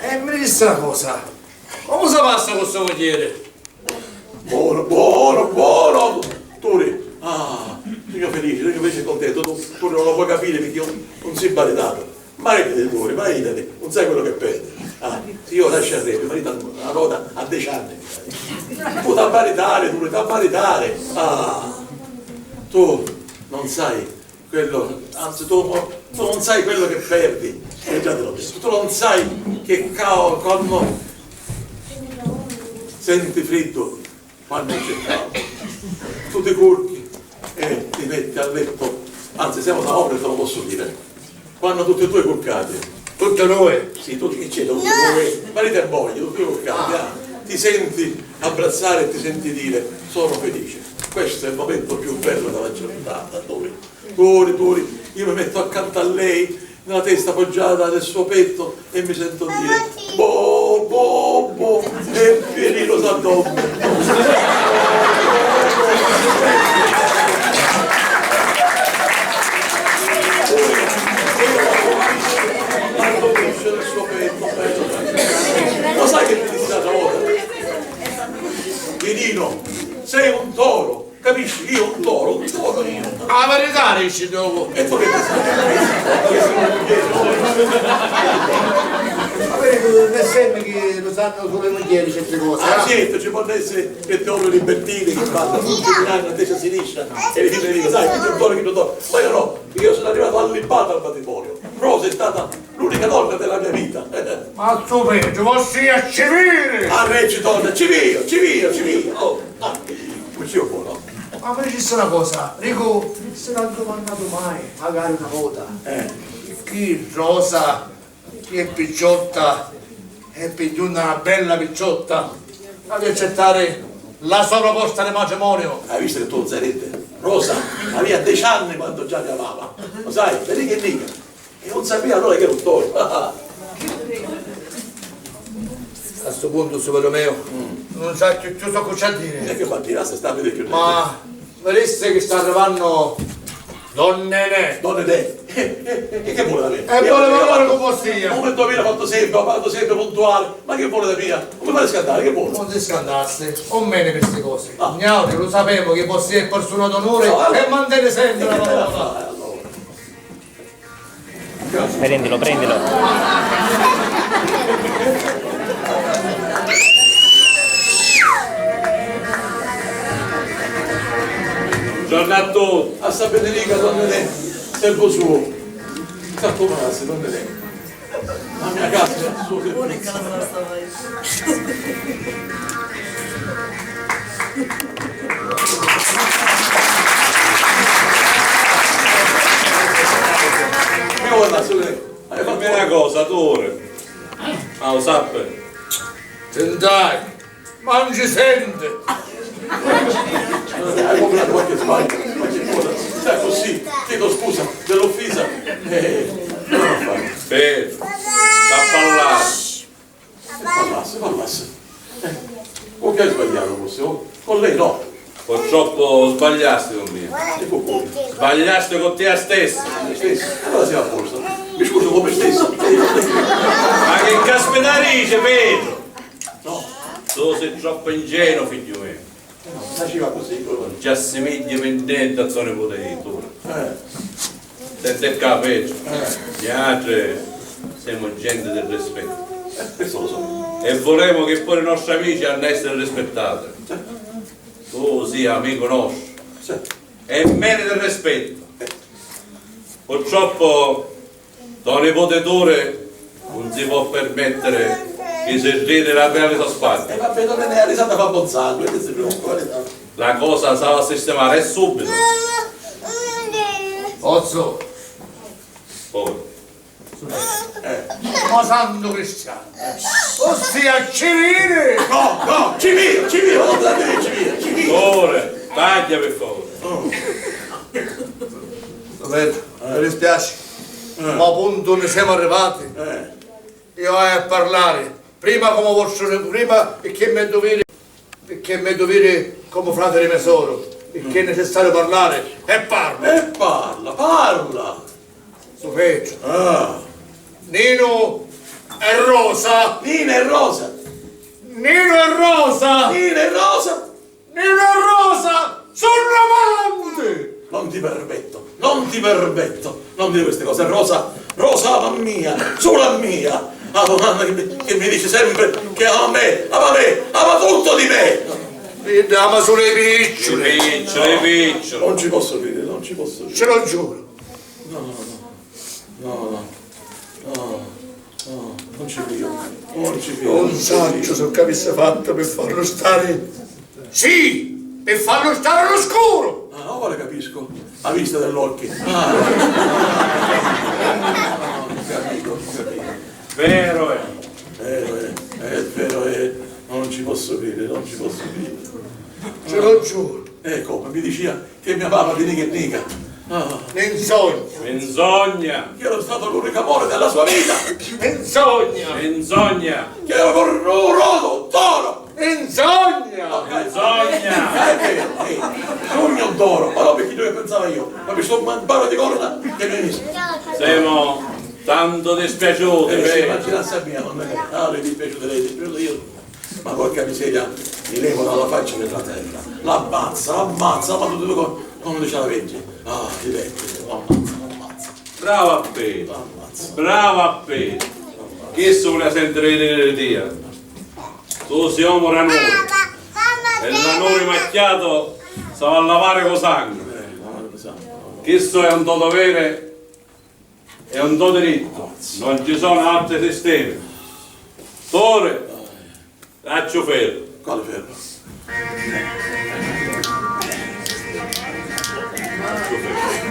E mi dissi na cosa, comu si passa cu so mugghieri? Buono, buono, buono! Turi, ah, sugnu felici, sugnu felici e contento. Tu, tu non lo puoi capire perché non, non si è maritato. Maritati pure, maritati, non sai quello che perdi. Ah, se io lascio arredo, mi marito a una nota a dieci anni. Tu t'ha maritare, tu t'ha maritare. Ah, tu non sai quello, anzi tu, tu non sai quello che perdi. Eh, già te l'ho detto, tu non sai che cao quando senti freddo. Quando c'è caldo, tu ti corchi e ti metti a letto, anzi, siamo da opera, te lo posso dire. Quando tutti e due corcati, tutti noi, sì, tutti, che c'è, tutti noi, marito e moglie, tutti corcati, ah, ti senti abbracciare e ti senti dire: "Sono felice." Questo è il momento più bello della giornata, noi. Pure, pure, io mi metto accanto a lei, la testa poggiata nel suo petto e mi sento dire: "Bo, bo, bo", e Pierino s'addorme. Addormisce nel suo petto, bello. Lo sai che mi disse l'altra volta? Pierino, sei un toro. Capisci? Io un toro, un toro io. A verità dici tu. E tu che ne sai? Ma vedi, non è sempre che lo sanno solo le mugghieri certe cose, ah, eh? Certo, ci può essere che te ore libertine che fanno tutti i danni a destra e a sinistra e le dicono: "Sai, chi è un toro, chi è un toro." Ma io no, io sono arrivato allibbato al matrimonio. Rosa è stata l'unica donna della mia vita. Ma stu Petru, vossia ci viri! Arreci, donna, ci vio, ci vio, ci vio. Oh, ah, così è buono. Ma mi dicissi una cosa, Rico, si non domandatu mai, magari una vota. Eh. Chi Rosa, chi è picciotta, è pigliuna una bella picciotta, ha di accettare la sua proposta di matrimonio. Hai visto che tu non sai niente? Rosa aveva dieci anni quando già mi amava. Lo sai, vedi che dico? E non sapeva allora che ero un toro. A stu puntu, suveru meu, mm, non sa cchiù, cchiù so cu c'ha diri. E che fa dire? Se sta a vedere più. Ma mi dissi che sta arrivanno Don Nenè. Don Nenè? E che vuole da me? E voleva fare cu vossia. Come tu mi l'hai fatto sempre, ho fatto sempre puntuale. Ma che vuole da mia? Come fare a scandare? Che vuole? Non si scandassi, o meno per queste cose. Ah. Noi lo sappiamo che vossia è persona d'onore, no, allora, e mantiene sempre la parola. Prendilo, prendilo. Buongiorno a tutti. A San Benedica, don Nenè, servo suo. Sta come la si, don Nenè. La mia casa è a suo servizio. Io vado a sole. Fammi una cosa, Tore. Ah, lo sappi. Sentai, ma non ci sente. Hai comprato qualche sbaglio? Qualche cosa? Sai, così, chiedo scusa dell'offesa. Eh, come fai? Bene, sta a parlare. Parlassi, parlassi. Eh, con chi hai sbagliato forse? Oh, con lei no. Purtroppo sbagliasti con me. E con cui? Sbagliasti con te stessa. Me stessa? Allora siamo a posto. Mi scuso con me stessa. Ma che caspita dici, Petru? No. Tu sei troppo ingenuo, figlio mio. Eh, no, faceva così, quello. Non ci assomigli per niente a tuo nipote Tore. Eh. Senti qua, Petru. Eh. Niatri semu genti di rispettu. Eh, questo lo so. E vulemu chi puru i nostri amici hannu a essiri rispittati. Certo. Tu si amicu nostru. Certo. E meriti rispettu. Eh. Purtroppu to niputi Turi nun si pò pirmèttiri chi si ridi l'arreri sò spagna. E vabbè, non è risata fa buon sangue, che si preoccupa, risata. La cosa s'havi a sistimari e subitu. Ozzu. Poi. Eh. Ma santu cristianu. Ossia, ci viri! No, no, ci viri, ci viri, non sta dire ci viri, ci viri. Turi, tagghia, per favore. Oh. Roberto, mi dispiace, eh, ma a puntu ne siamo arrivati. Eh. Io haiu a parlari prima comu vostru, prima che mi duviri. Picchì è me duviri comu frati di me soru, picchì è necessariu parlari, e parlu. E parla, parla! Su Petru. Ah. Ninu e Rosa. Ninu e Rosa. Ninu e Rosa. Ninu e Rosa. Ninu e Rosa sunnu amanti! Non ti permetto, non ti permetto, non dire queste cose. Rosa, Rosa ama a mia, sulu a mia. A donna che mi, che mi dice sempre che ama me, ama me, ama tutto di me. Idda ama sulu i picciuli. I picciuli, i picciuli. Non ci posso credere, non ci posso credere. Ce lo giuro. No, no, no. No, no. No, no, non ci credo. Non ci credo. Non sacciu su c'avissi fattu pi farlu stari. Sì! Pi farlu stari a lu scuru! Ah, ora capisco. La vista dell'occhi. Ah. Ho capito, ho capito. Vero è. Vero è, è vero è. Non ci posso credere, non ci posso credere. Ce lo giuro. E come? Mi diceva che mi amava di nica e nica. Ah. Menzogna! Menzogna! Che ero stato l'unico amore della sua vita! Menzogna! Menzogna! Che ero un rodo, un toro! Menzogna! Ok. Menzogna! È vero, sì. Sugnu un toro, ma non perché io pensavo io, ma mi sto man-, paro di corna che mi hai visto. Semu tanto dispiaciuti, eh, sì, vero? Immaginassi a mia, non è che, ah, le dispiaciuto, le dispiaciuto io. Ma porca miseria, mi levo dalla faccia della terra. L'ammazza, l'ammazza, ma tutto come, come dice la vecchia. Ah, ti vecchio, l'ammazza, l'ammazza. Bravo a Petru, l'ammazza. Bravo a Petru. Chi si vulia sentiri di tia? Tu si omu d'anuri. E l'anuri macchiatu s'ava a lavari cu sangu. Eh, lavari cu sangu. Chistu è un to dovere. È un to dirittu, non ci sono altri sistemi. Tore, dacci u ferru. Quali ferru? Dacci u ferru.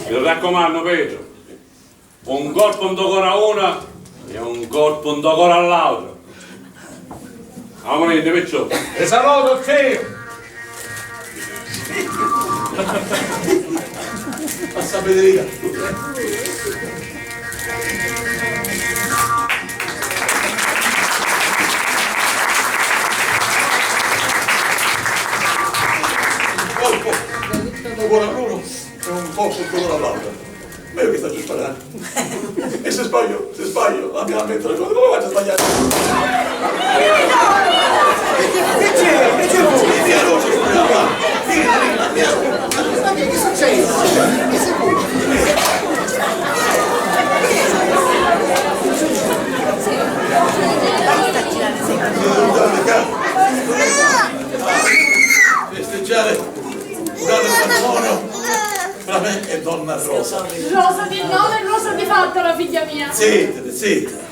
Mi raccumannu, Petru. Un colpu nto coru a una e un colpu nto coru a l'autra. Amuninni, picciò. Ti salutu, zio! Passa Federica. Un colpu nto coru a l'una e un colpu nto coru a l'autra. Ma io che stacciu sparari? E se sbaglio, se sbaglio, la mia mente, come faccio a sbagliare? Che c'è? Che c'è? Che succede? Che si può? Festeggiare un grande matrimonio tra me e donna Rosa. Rosa di nome e Rosa di fatto, la figlia mia. Zitta, zitta.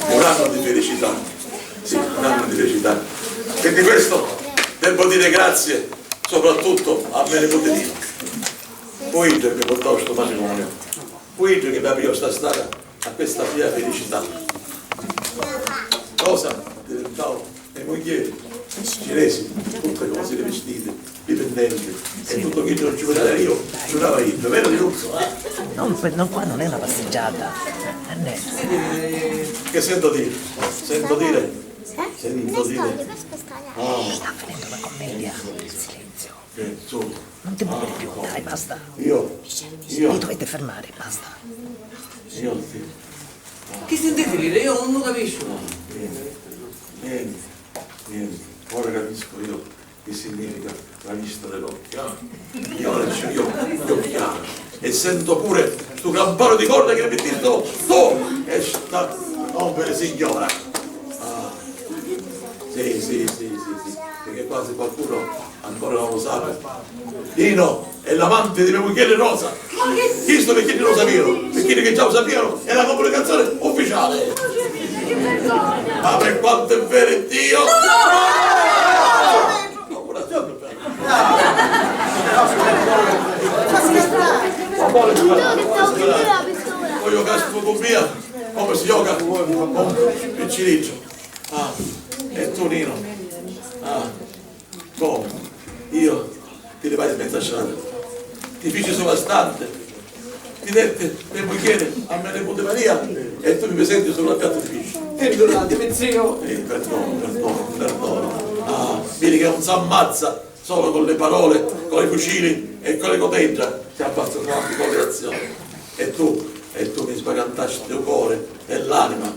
Un anno di felicità. Sì, un anno di felicità. E di questo devo dire grazie soprattutto a me nipote Nina. Poi mi portò sto matrimonio. Poi che mi apriò sta strada a questa mia felicità. Rosa diventò me mugghieri, ciresi, tutte cose, i vestiti, i pennelli, e tutto chi non ci voleva io, ci voleva io, vero Rinuzzo, eh? Non, per- non, qua non è una passeggiata. Eh, eh, che sento dire? Sento dire? Sento dire? Ah. Sta finendo la commedia. Silenzio. Eh, insomma. Non ti muovere più, dai, basta. Io? Io? Vi dovete fermare, basta. Io sì. Chi sentiti diri? Io non lo capisco. Niente, niente, niente. Ora capisco io che significa la vista dell'occhio. Ah, io ora ci io, io chiaro. E sento pure stu campano di corna che mi mettistu tu. E sta, oh, per signora. Ah, sì, sì, sì, sì, sì. Perché qua se qualcuno ancora non lo sa. Nino è l'amante di mia moglie Rosa. Ma che... Chisto perché non lo sapevano? Perché che già lo sapevano è la comunicazione ufficiale. Ma per quanto è vero Dio! Voglio casco con mia, come si gioca? Con piccirillo. Ah, e tu Nino? Ah. Come? Io ti li vai in mezza strada. Ti Ti fici soprastante, ti detti pi mugghieri a me niputi Maria e tu mi prisenti sulu a piattu di pisci. Pirdunatimi, zio. Eh, perdono, perdono, perdono. Ah, vidi che non s'ammazza solo con le parole, con i fucili e con le cotedda, si ammazza anche con le azioni. E tu, e tu mi sbacantasti il cuore e l'anima.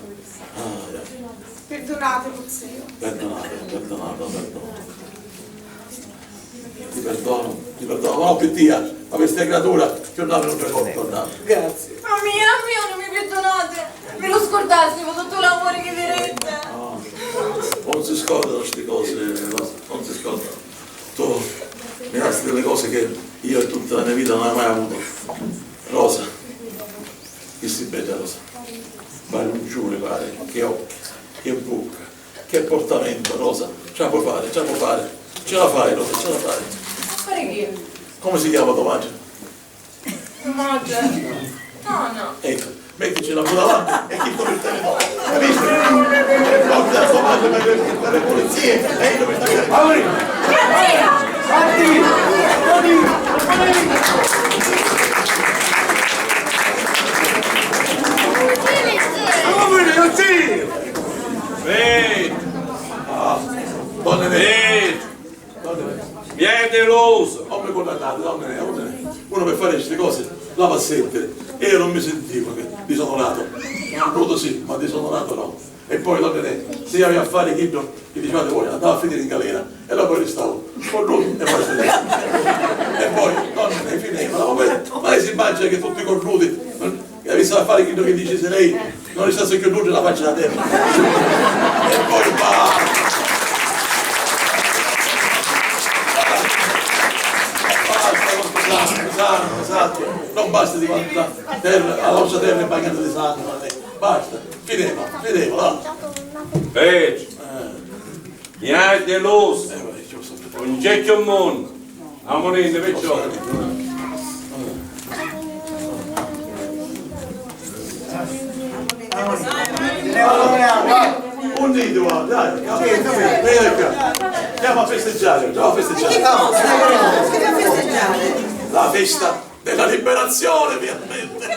Ah, eh. Pirdunatimi, zio. Perdono, perdono, perdono. Ti perdono, ti perdono, ma non pi tia, ma pi sta criatura, cchiù nannu non ci conta, nannu. Grazie. A mia, a mia non mi pirdunati? Mi lu scurdasti cu tuttu l'amuri chi vi detti? No, non si scordano sti cosi, Rosa, non si scordano. Tu mi dasti delle cose che io in tutta la mia vita non ho mai avuto. Rosa, che si bella, Rosa. Pari un ciuri, pari, che occhi, che bucca. Che portamento, Rosa! Ce la puoi fare, ce la puoi fare! Ce la fai, Rosa, ce la fai! Fare chi? Come si chiama tua madre? Mia madre? Nonna. Ecco, mettici la mano davanti e chi ti metteva? Capisci? Porta a tua madre per le, per le pulizie e io mi sto... Avanti! Avanti! Avanti! Avanti! Ehi! Ah, donne nere. Ehi! Donne nere. Miei deluso! Hombre con la tarde, donne nere, donne nere. Uno per fare queste cose la va a sentire. E io non mi sentivo che disonorato. Bruto sì, ma disonorato no. E poi, donne nere, se io avevo a fare chiddu che dicevate voi, andavo a finire in galera. E dopo restavo cornuto e basta. E poi, donne nere, fineva. Ma, ma lei si immagina che tutti cornuti, non, che avessero a fare chiddu che dice lei, non restasse più nulla la faccia da terra. E poi basta. Basta, sangue, sangue, sangue. Non basta di quanta terra, la vostra terra è bagnata di sangue, basta. Fineva, fineva, va. Peggio. Eh. Mi hai deluso! Non c'è più mondo! Amuninni, perciò! Uniti, va, dai, capito, capito. Vieni qua. Andiamo a festeggiare, andiamo a festeggiare. La festa della liberazione, finalmente!